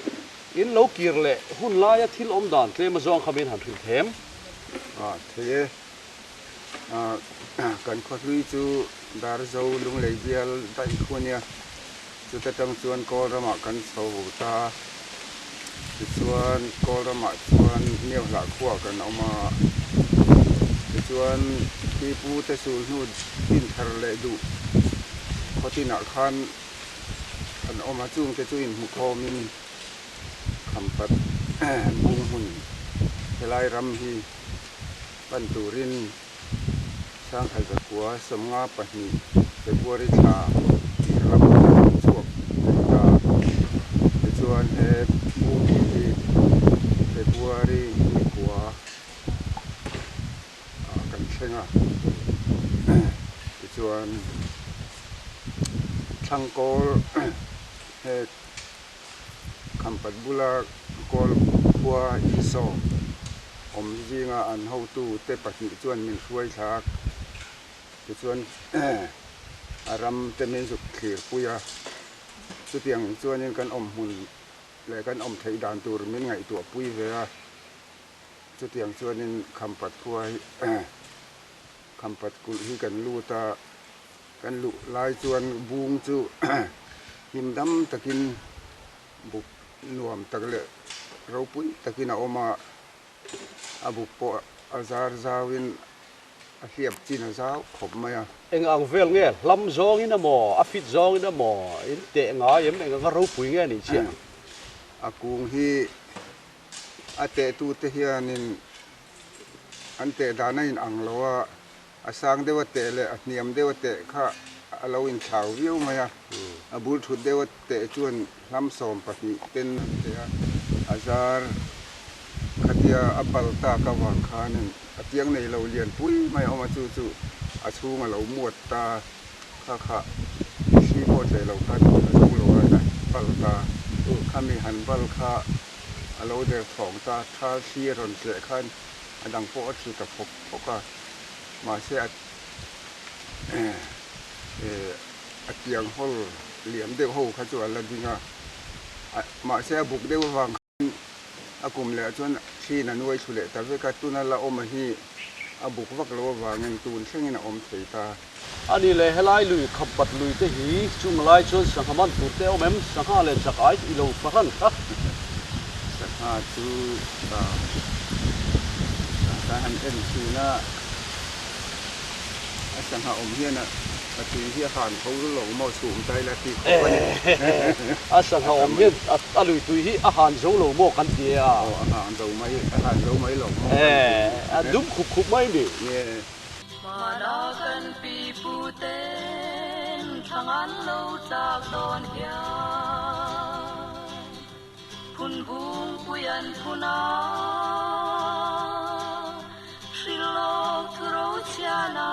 A: in lo kir leh hun laia thil awm dan tlem azawng kha min han hrilh them.
H: A thei e. Kan khawhlui chu Darzo Lunglei bial daih khu a nia. Chuta tang chuan Kawl ramah kan chho ta a. Tichuan Kawl ramah chuan Niauhlah khuaah kan awm a. Tichuan pipu te sul hnu din thar leh duh khaw tinah khan an awm a, chungte chu inhmukhawmin Khampat bung hmun helai ram hi pan turin Sangha 952 February thla tir lamah an chhuak thei ta. Tichuan he bung hi February ni kua ah kan thleng a. Tichuan Thlangkawl he Khampat bula kawl khua insawm awm zinga an hotu te pahnih chuan min hruai thlak. Tichuan a ram te min zuk thlir pui a, chutiang chuanin kan awm hmun leh kan awm theih dan tur min ngaihtuah pui ve a, chutiang chuanin Khampat khua hi. Khampat kulh hi kan lut a, kan luh lai chuan bung chu him dam takin buk nuam tak leh ropui takin a awm a, a buk pawh a zar zauin a hliap chin a zau khawp mai a.
D: Eng ang vel nge hlam zawngin emaw a fit zawngin emaw in teh ngai em eng anga ropui nge nih chiah?
H: A kung hi a tehtute hianin an teh dan a inang lo a, a sang deuh a teh leh a hniam deuh a teh kha a lo inthlau viau mai a, a bul thut deuh a teh chuan hlam 12 ten an teh a, a zar khatia a bal tak avang khanin a tiang nei lo lian pui mai a awm a, chu chu a chhung a lo muat ta kha kha hri pawh tleh lo khan a zo lo a, a bal ta, khami han bal kha. A lo der thawng ta, thal thli a rawn tleh khan a dang pawh a thlu ta phawk phawk a, mahse a a tiang hawl liam deuh ho kha chu a la ding a, mahse a buk deuh avang khan a kum leh ah chuan thliin a nuai thlu leh ta vek a, tuna la awm a hi a buk vak lo avangin tun thlengin a awm thei ta.
D: A ni le, helai lui khampat lui te hi chung lai chuan sangha man tur te awm em? Sangha leh chak ai i lo fahran kha.
H: Sangha chu ka han en thin a, a sangha awm hian a tui hi a han tho lo maw chhum ta ila tih khawp a ni.
D: A sangha awm hian a lui tui hi a han zo lo maw kan ti e a.
H: Aw a han zo mai, a han zo mai lo maw kan ti.
D: A dum khup khup mai ni.
F: Hmana kan pi pu ten thlang an lo tlak dawn hian phun bung pui an phun a, hrilh lawk thu ro chhian a,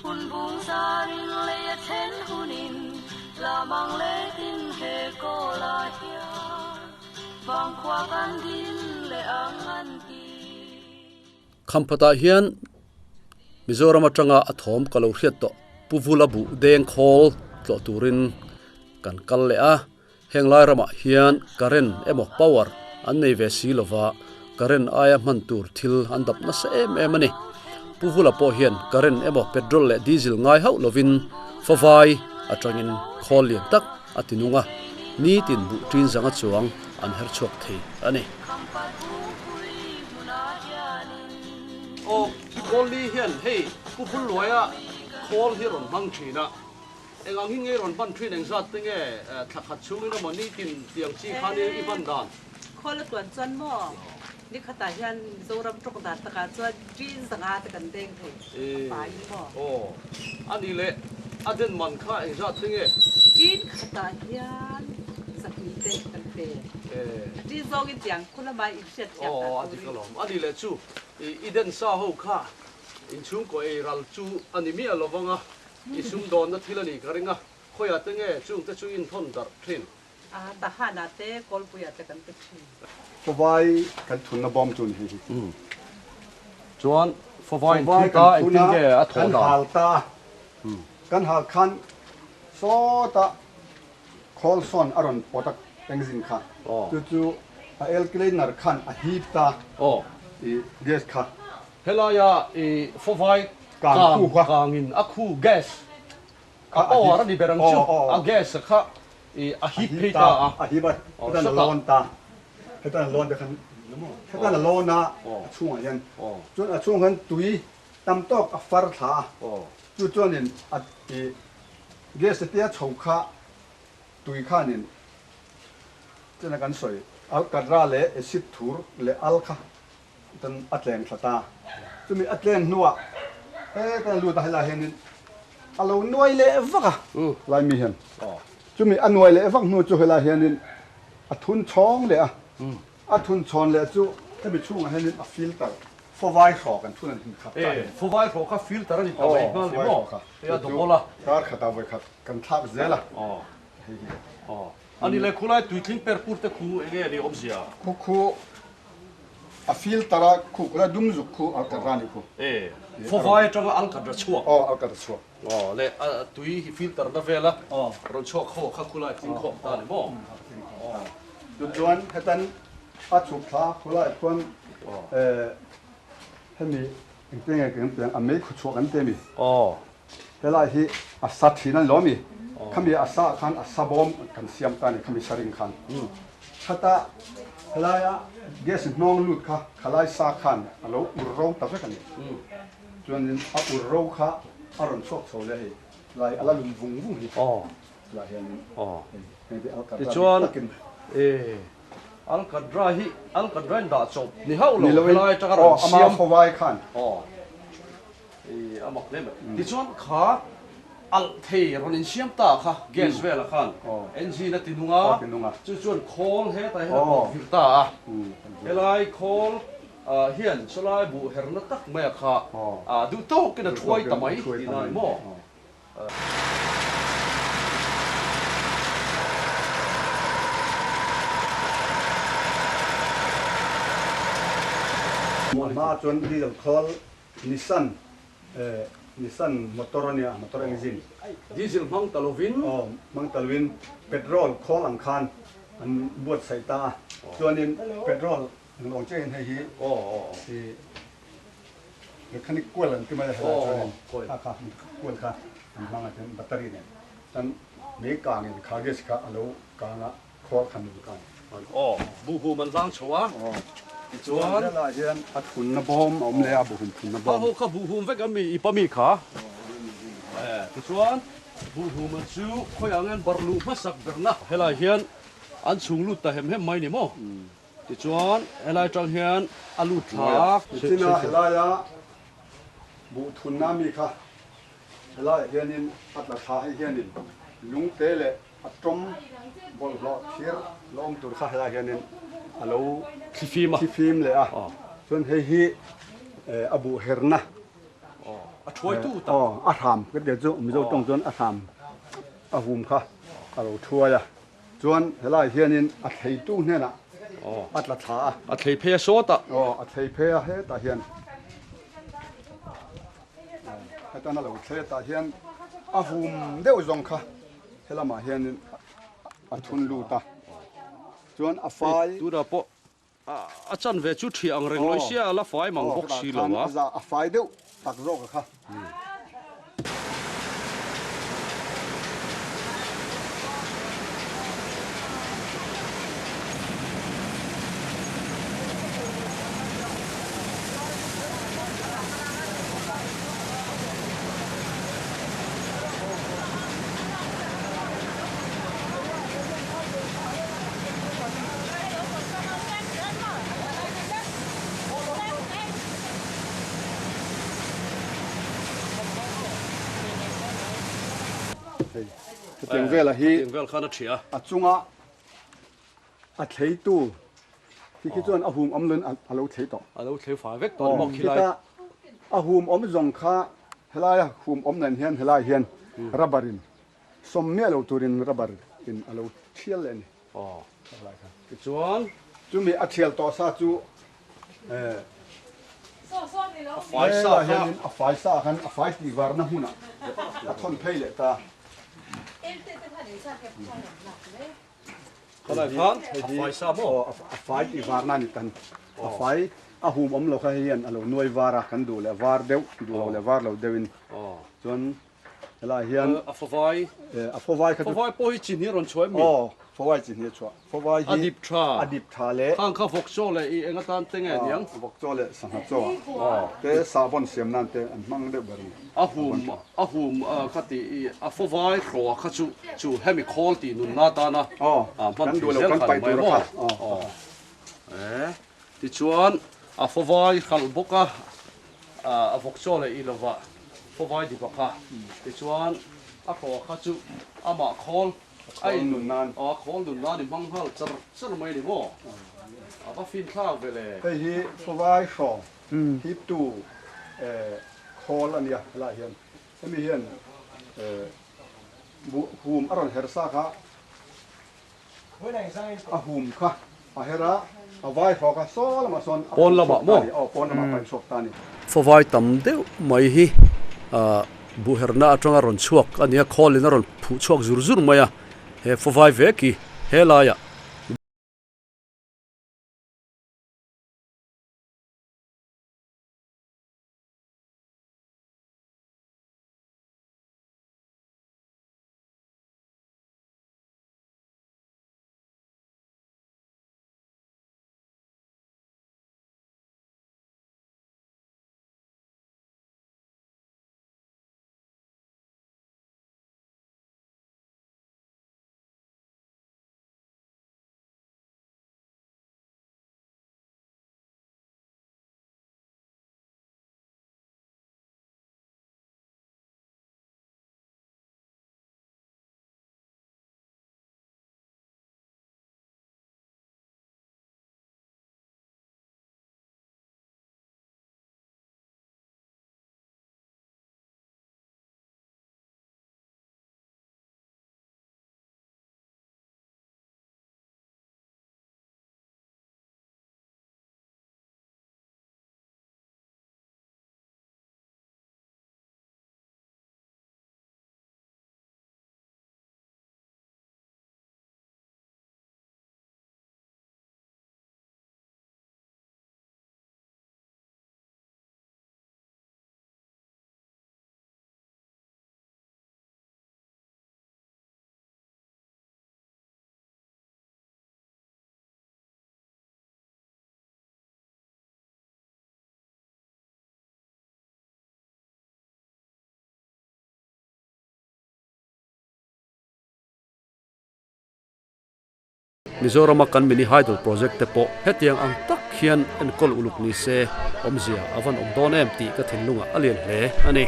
F: phun bung zarin lei a thlen hunin lamang letin he kawl ah hian vangkhua kan din leh ang an ti.
A: Khamphatah hian Mizoram atanga a thawm ka lo hriat tawh Pu Vula buh deng khawl tlawh turin kan kal leh a, heng lai ramah hian current emaw power an nei ve si lova current aia hman tur thil an dap nasa em em a ni. Pu Vula pawh hian current emaw petrol leh diesel ngai hauh lovin favai atangin khawl lian tak a ti nung a, nitin buh ṭin zanga chuang an her chhuak thei a ni.
D: Aw, Kawlli hian hei Pu Phulluaia khawl hi rawn hmang ṭhin a, eng ang hi nge rawn hman ṭhin engzat te nge thla khat chhungin emaw nitin tiang chi khan i hman dan?
E: Khawl a tuan chuan maw ni khatah hian Mizoram tawng dan takah chuan ṭin zanga te kan deng thei a faiin maw?
D: Aw, a nih leh a den man kha engzat te nge?
E: Ṭin khatah hian zahnih te kan pe. A ṭin zawngin tiang khu lama in hriat thiam dan
D: turin. Aw, a dik alawm. A nih leh chu i den sa ho kha inchhungkaw ei ral chu a ni miah lo vang a, i sumdawnna thil a nih ka ring a, khawiah te nge chungte chu inthawn darh ṭhin?
E: A Tahan-ah te Kawlpuiah te kan pe thin.
B: Favai kan thunna bawm chu ni hei hi.
D: Chuan favai in thun ta engtin nge a thawh dan?
B: Kan hal ta a, kan hal khan sawtah khawl sawn a rawn pawt a engine kha, chu chu a air cleaner khan a hip ta i gas kha.
D: Helaia i favai kangin a khu gas A power a ni ber ang chu, a gas a kha i a hip phei ta a.
B: A hip a, hetan a lawn ta, hetan a lawn te khan hetan a lawn a, a chhungah hian chuan a chhungah hian tui tam tawk a far thla a, chu chuanin a i gas te tia chho kha tui khanin chena kan sawi alkatra leh acid thur leh al kha Chuan a tleng thla ta. Chumi a tleng hnuah hetan a lut a, helaiah hianin a lo nuai leh vak a, lai mi hian. Chumi a nuai leh vak hnu chu helaiah hianin a thun chhawng leh a, a thun chhawn leh chu hemi chhungah hianin a filter, fawvai hrawk an thun an hin khat ta a ni.
D: Fawvai hrawk kha filter a ni ta mai nghal ni maw? Hei a dawbawl a.
B: Kar khatah vawikhat kan thlak zel a. Hei hi.
D: A ni le, khulai tuitling per pur te khu enge a ni awmzia?
B: Khu khu a filter a khu khulai dum zuk khu alkatra a nih khu.
D: E, fawvai atanga alkatra chhuak.
B: Aw, alkatra chhuak.
D: Aw, le a tui hi filter na vel a rawn chhuak ho kha khulai tling khawm ta a ni maw?
B: Tling khawm ta. Chu chuan hetan a chhuk thla khulai khuan e. Hemi engte nge kan piang a mei khaw chhuah kan ti a mi? Helai hi a sa thin a ni lo mi? Khami a sa ah khan a sa bawm kan siam ta a ni khami sa ring khan. Khata helaia gas hnawng lut kha khalai sa khan a lo ur ro ta vek a ni. Chuanin a ur ro kha a rawn chhuak chho leh hei lai a la lum vung vung hi. Helai hianin hei heng te alkatra
D: Tichuan
B: dik takin.
D: Alkatra hi alkatra in dah chawp ni hauh lo helai atanga rawn siam.
B: Aw ama khawai khan.
D: Aw i a mak hle mai. Tichuan kha alh thei rawn insiam ta kha gas velah khan engine a ti nung a, chu chuan khawl hetah hian a pawt vir ta a. Helai khawl hian sawlai buh herna tak maia kha duh tawkin a thuai ta mai tihna a ni maw?
B: Hma chuan diesel khawl Nissan Nissan motor a nia motor engine.
D: Diesel hmang ta lovin.
B: Aw hmang ta lovin petrol khawl ang khan an buatsaih ta a chuanin petrol ang lawng chiahin hei hi Mechanic kual an ti mai a helai chuanin kha kha kual kha an hmang a chuan battery nen chuan mei kangin kha gas kha a lo kang a khawl khan lo kang.
D: Aw buhhum an hlang chho a tichuan.
B: Helai hian a thunna bawm a awm leh a buhhum thunna bawm.
D: Kha ho kha buhhum vek a mi i pa mi kha tichuan buhhum an chu khawiah nge an barh luh hmasak berna helai hian an chhung lut ta hem hem mai ni maw. Tichuan, helai atang hian a lut thla.
B: Nichina helaia buh thunna mi kha helaiah hianin a tla thla hei hianin lungte leh a tawm bawlhhlawh thir la awm tur kha helaiah hianin a lo thlifim leh a. Chuan hei hi a buh herna
D: a thuaitu tak.
B: Aw, a hram ka tia chu Mizo tawng chuan a hram a hum kha a lo thuai a. Chuan helai hianin a thleitu hnenah a tla thla a.
D: A thlei phei a sawt a.
B: Aw, a thlei phei a hetah hian. Hetan a lo thlei tah hian a hum deuh zawng kha helamah hianin a thun lut a. Chuan a fai.
D: Tunah pawh a chan ve chu thiah ang reng lawih sia a la fai mang bawk si lo a.
B: A fai deuh tak zawk a kha. Hetiang vela hi a chunga a thleitu khi khi chuan a hum awm lun a lo thlei tawh.
D: A lo thlei fai vek tawh a ni maw khilai.
B: A hum awm zawng kha helaia hum awm nen hian helai hian rubber in Sawm miah lo turin rubber in a lo thial leh a ni.
D: Aw, tichuan.
B: Chumi a thial tawh sa chu eh
D: a fai sa kha.
B: Hianin a fai sa khan a fai tih varna hmunah a thawn phei leh ta.
D: Khalai khan a fai sa maw?
B: Aw, a fai tih varna a ni tan. A fai a hum awm lo kha hei hian a lo nuai var a, kan duh leh var deuh, duh lo leh var lo deuhin. Chuan Helai hian
D: a fawai
B: a fawai kha chu
D: fawai pawh hi chi hnih a rawn chhuah em mi?
B: Aw fawai chi hnih a chhuah. Fawai hi
D: a dip tha
B: a dip tha leh
D: khang kha vawk chaw leh i eng atan te nge niang?
B: Vawk chaw leh sangha chaw ah te sahbawn siam nan te an hmang deuh ber a ni.
D: A hum a hum kha tih i a fawai hraw kha chu chu hemi khawl tih nunna atana hman
B: thei zel kha ni mai maw?
D: Aw e tichuan a fawai hralh bawk a a vawk chaw leh i lovah Khawvai dik a kha tichuan a hlawh kha chu amah khawl a in nun nan a khawl nun nan i hmang nghal char char mai ni maw a va fin thlak ve le.
B: Hei hi khawvai hraw hiptu khawl a nia helaiah hian hemi hian buh hum a rawn her sa kha A hum kha a her a, a vai hrawk a, saw lamah sawn a
D: Pawn lamah maw?
B: Aw, pawn lamah paih chhuak ta a ni.
A: Favai tam deuh mai hi buhherna atanga rawn chhuak a ni a, khawlin a rawn phuh chhuak zur zur mai a, he favai vek hi helaiah. Mizorama kan mini hydel project te pawh hetiang ang tak hian enkawl uluk ni se awmzia a van awm dawn em tih ka thinlungah a lian hle a ni.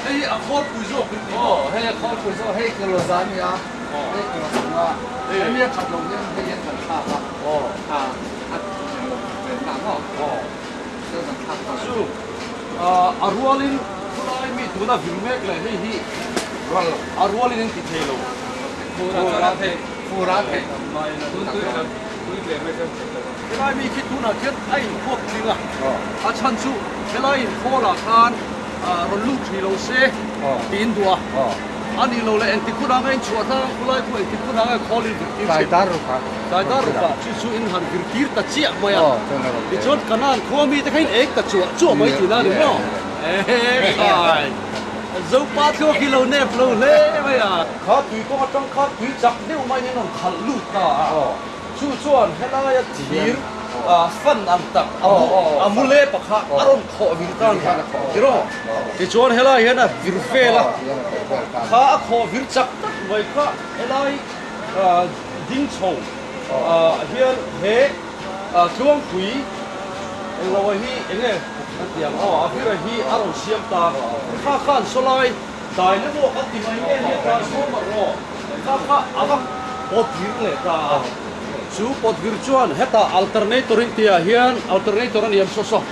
D: Hei hi a khawlpui zawk in ni maw?
H: Hei a khawlpui zawk, hei kilo za a nia, hei kilo sanga, hemi a that loh hian hei hian kan thlak a, a eng lo ve na maw? Chuan kan thlak ta.
D: Chu a rualin khulai mi tuna vir mek leh hei hi a rualin in ti thei lo.
H: Fur a thei, fur a thei, tun tui kan tui tlem mai chuan thei lo.
D: Helai mi khi tunah khian a inphuak tling a, a chhan chu helai inkhawlah khan rawn lut thei lo se tiin duh a, a nih loh leh engtik hunah nge inchhuah tlang ang khulai khu engtik hunah nge khawl in vir tir thin. Tlai dar rukah chu chu in han vir tir ta chiah mai a, tichuan Kanan khua mite kha in eng ta chuah chuah mai tihna a ni maw? Ekhai! Zopa thluak hi lo nep lo hle mai a. Kha tui kawng atang khan tui chak deuh maiin in rawn khalh lut ta a. Chu chuan helaia thir fan ang tak a mu le pakhat a rawn khawh vir ta a ni tiraw? Tichuan helai hian a vir vel a, kha a khawh vir chak tak mai kha helai ding chho hian he tluangpui englo hi enge kan tih ang aw a vira hi a rawn siam ta kha khan sawlai dai na maw kan ti mai nge nia transformer aw Kha kha a va pawt vir leh ta a, chu pawt vir chuan hetah alternator in tihah hian alternator a ni em saw saw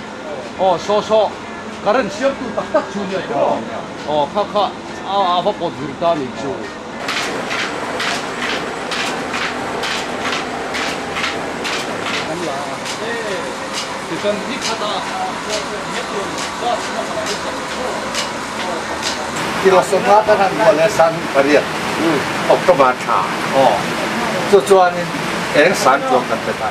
D: aw saw saw current siamtu tak tak chu nia tiraw aw kha kha a va pawt vir ta a nih chu. Tichuan ni khatah he
H: Kilo sawmnga kan han bual hian san pariat October thla chu chuanin eng san chuang kan pe ta.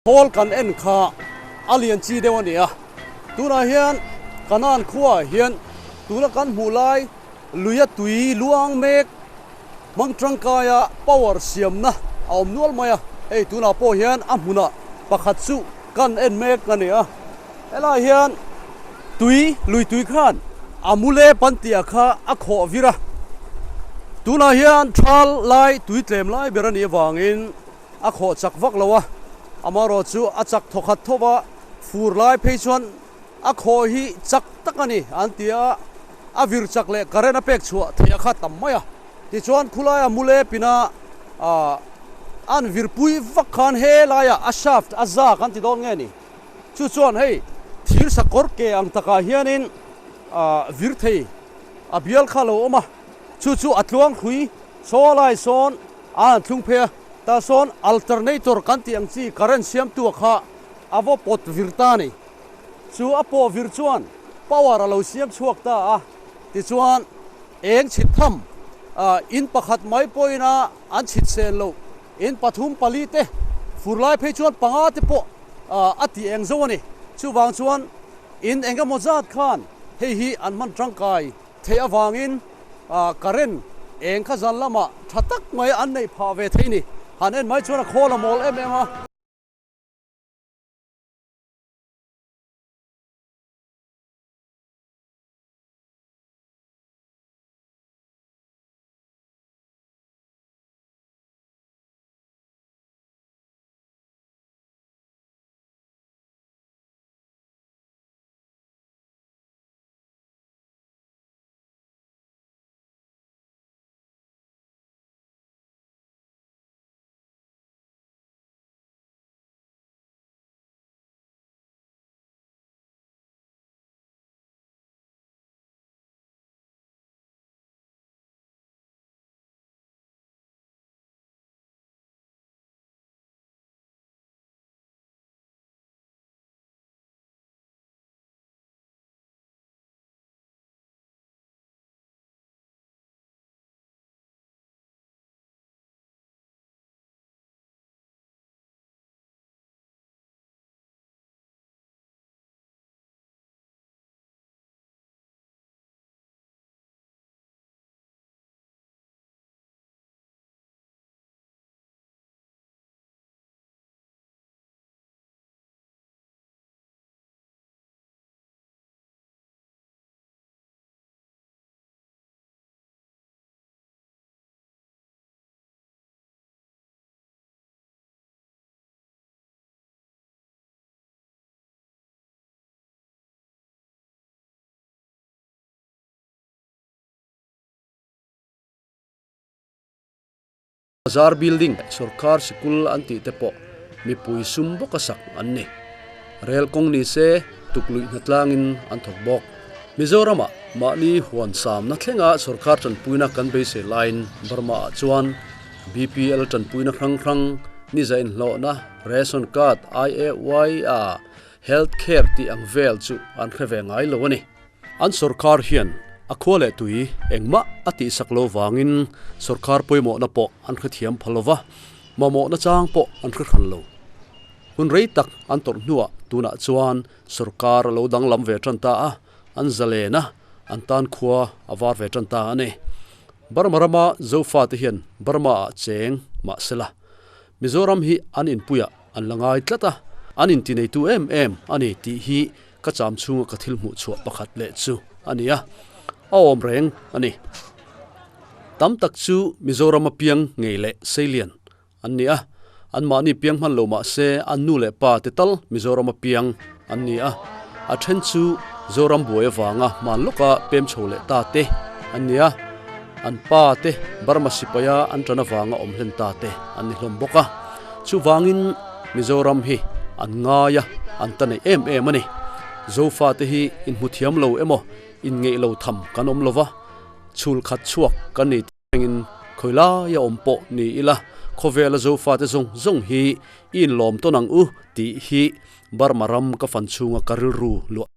A: Khawl kan en kha a lian chi deuh a ni a, tunah hian Kanan khuaah hian tuna kan hmuh lai luia tui luang mek hmang tangkaia power siamna a awm nual mai a, hei tunah pawh hian a hmunah pakhat chu kan en mek a ni a, helaiah hian tui lui tui khan a mule pantia kha a khawh vir a, tunah hian thal lai tui tlem lai ber a nih avangin. A khawh chak vak lo a, amaherawh chu a chak thawkhat tho va, fur lai phei chuan a khawh hi chak tak a ni an ti a, a vir chak leh current a pek chhuah theih a kha tam mai a. Tichuan khulaia mule pina an vir pui vak khan he laiah a shaft a za kan ti dawn nge ni? Chu chuan hei thir sakawr ke ang takah hianin vir thei a bial kha a lo awm a, chu chu a tluang hrui saw lai sawn A han thlung phei a, tah sawn alternator kan tih ang chi current siamtu a kha a va pawt vir ta a ni. Chu a pawh vir chuan power a lo siam chhuak ta a, tichuan eng chhit tham in pakhat mai pawhin a an chhit sen loh in pathum pali te fur lai phei chuan panga te pawh a ti eng zo a ni. Chuvang chuan in eng emaw zat khan hei hi an hman tangkai Theih avangin current eng kha zan lamah tha tak mai an neih phah ve thei ni. Han en mai chuan a khawl a mawl em em a. Bazar building leh sorkar sikul an tih te pawh mipui sum bawka sak an ni. Rel kawng ni se tukluih hnatlangin an thawk bawk. Mizoramah mahni huan samna thlenga sorkar tanpuina kan beisei laiin Burma-ah chuan BPL tanpuina hrang hrang, niza inhlawhna, ration card, IAY a health care tih ang vel chu an hre ve ngai lo a ni. An sorkar hian a khua leh tui engmah a tihsak lo vangin sorkar pawimawhna pawh an hrethiam pha lo va, mamawhna chang pawh an hre hran lo. Hun rei tak an tawrh hnuah tunah chuan sorkar a lo danglam ve tan ta a, an zalen a, an tan khua a var ve tan ta a ni. Burma rama Zofate hian Burma-ah cheng mah sela, Mizoram hi an inpuiah an la ngai tlat a, an intineitu em em a ni tih hi ka cham chhunga ka thil hmuh chhuah pakhat leh chu a ni a, a awm reng a ni. Tam tak chu Mizoram a piang ngei leh Seilian an ni a, anmahni piang hman lo mah se an nu leh pa te tal Mizoram a piang an ni a, a then chu Zoram buai avanga hman lawka pem chho leh ta te an ni a, an pa te Burma sipaia an tan avanga awm hlen ta te an ni hlawm bawk a. Chuvangin Mizoram hi an ngai a, an ta neih em em a ni. Zofa te hi inhmu thiam lo emaw inngeih lo tham kan awm lo va, chhul khat chhuak kan ni tih thlengin khawi laia awm pawh ni ila, khawvela Zofa te zawng zawng hi i inlawm tawn ang u tih hi Burma ram ka fan chhunga ka rilru luah.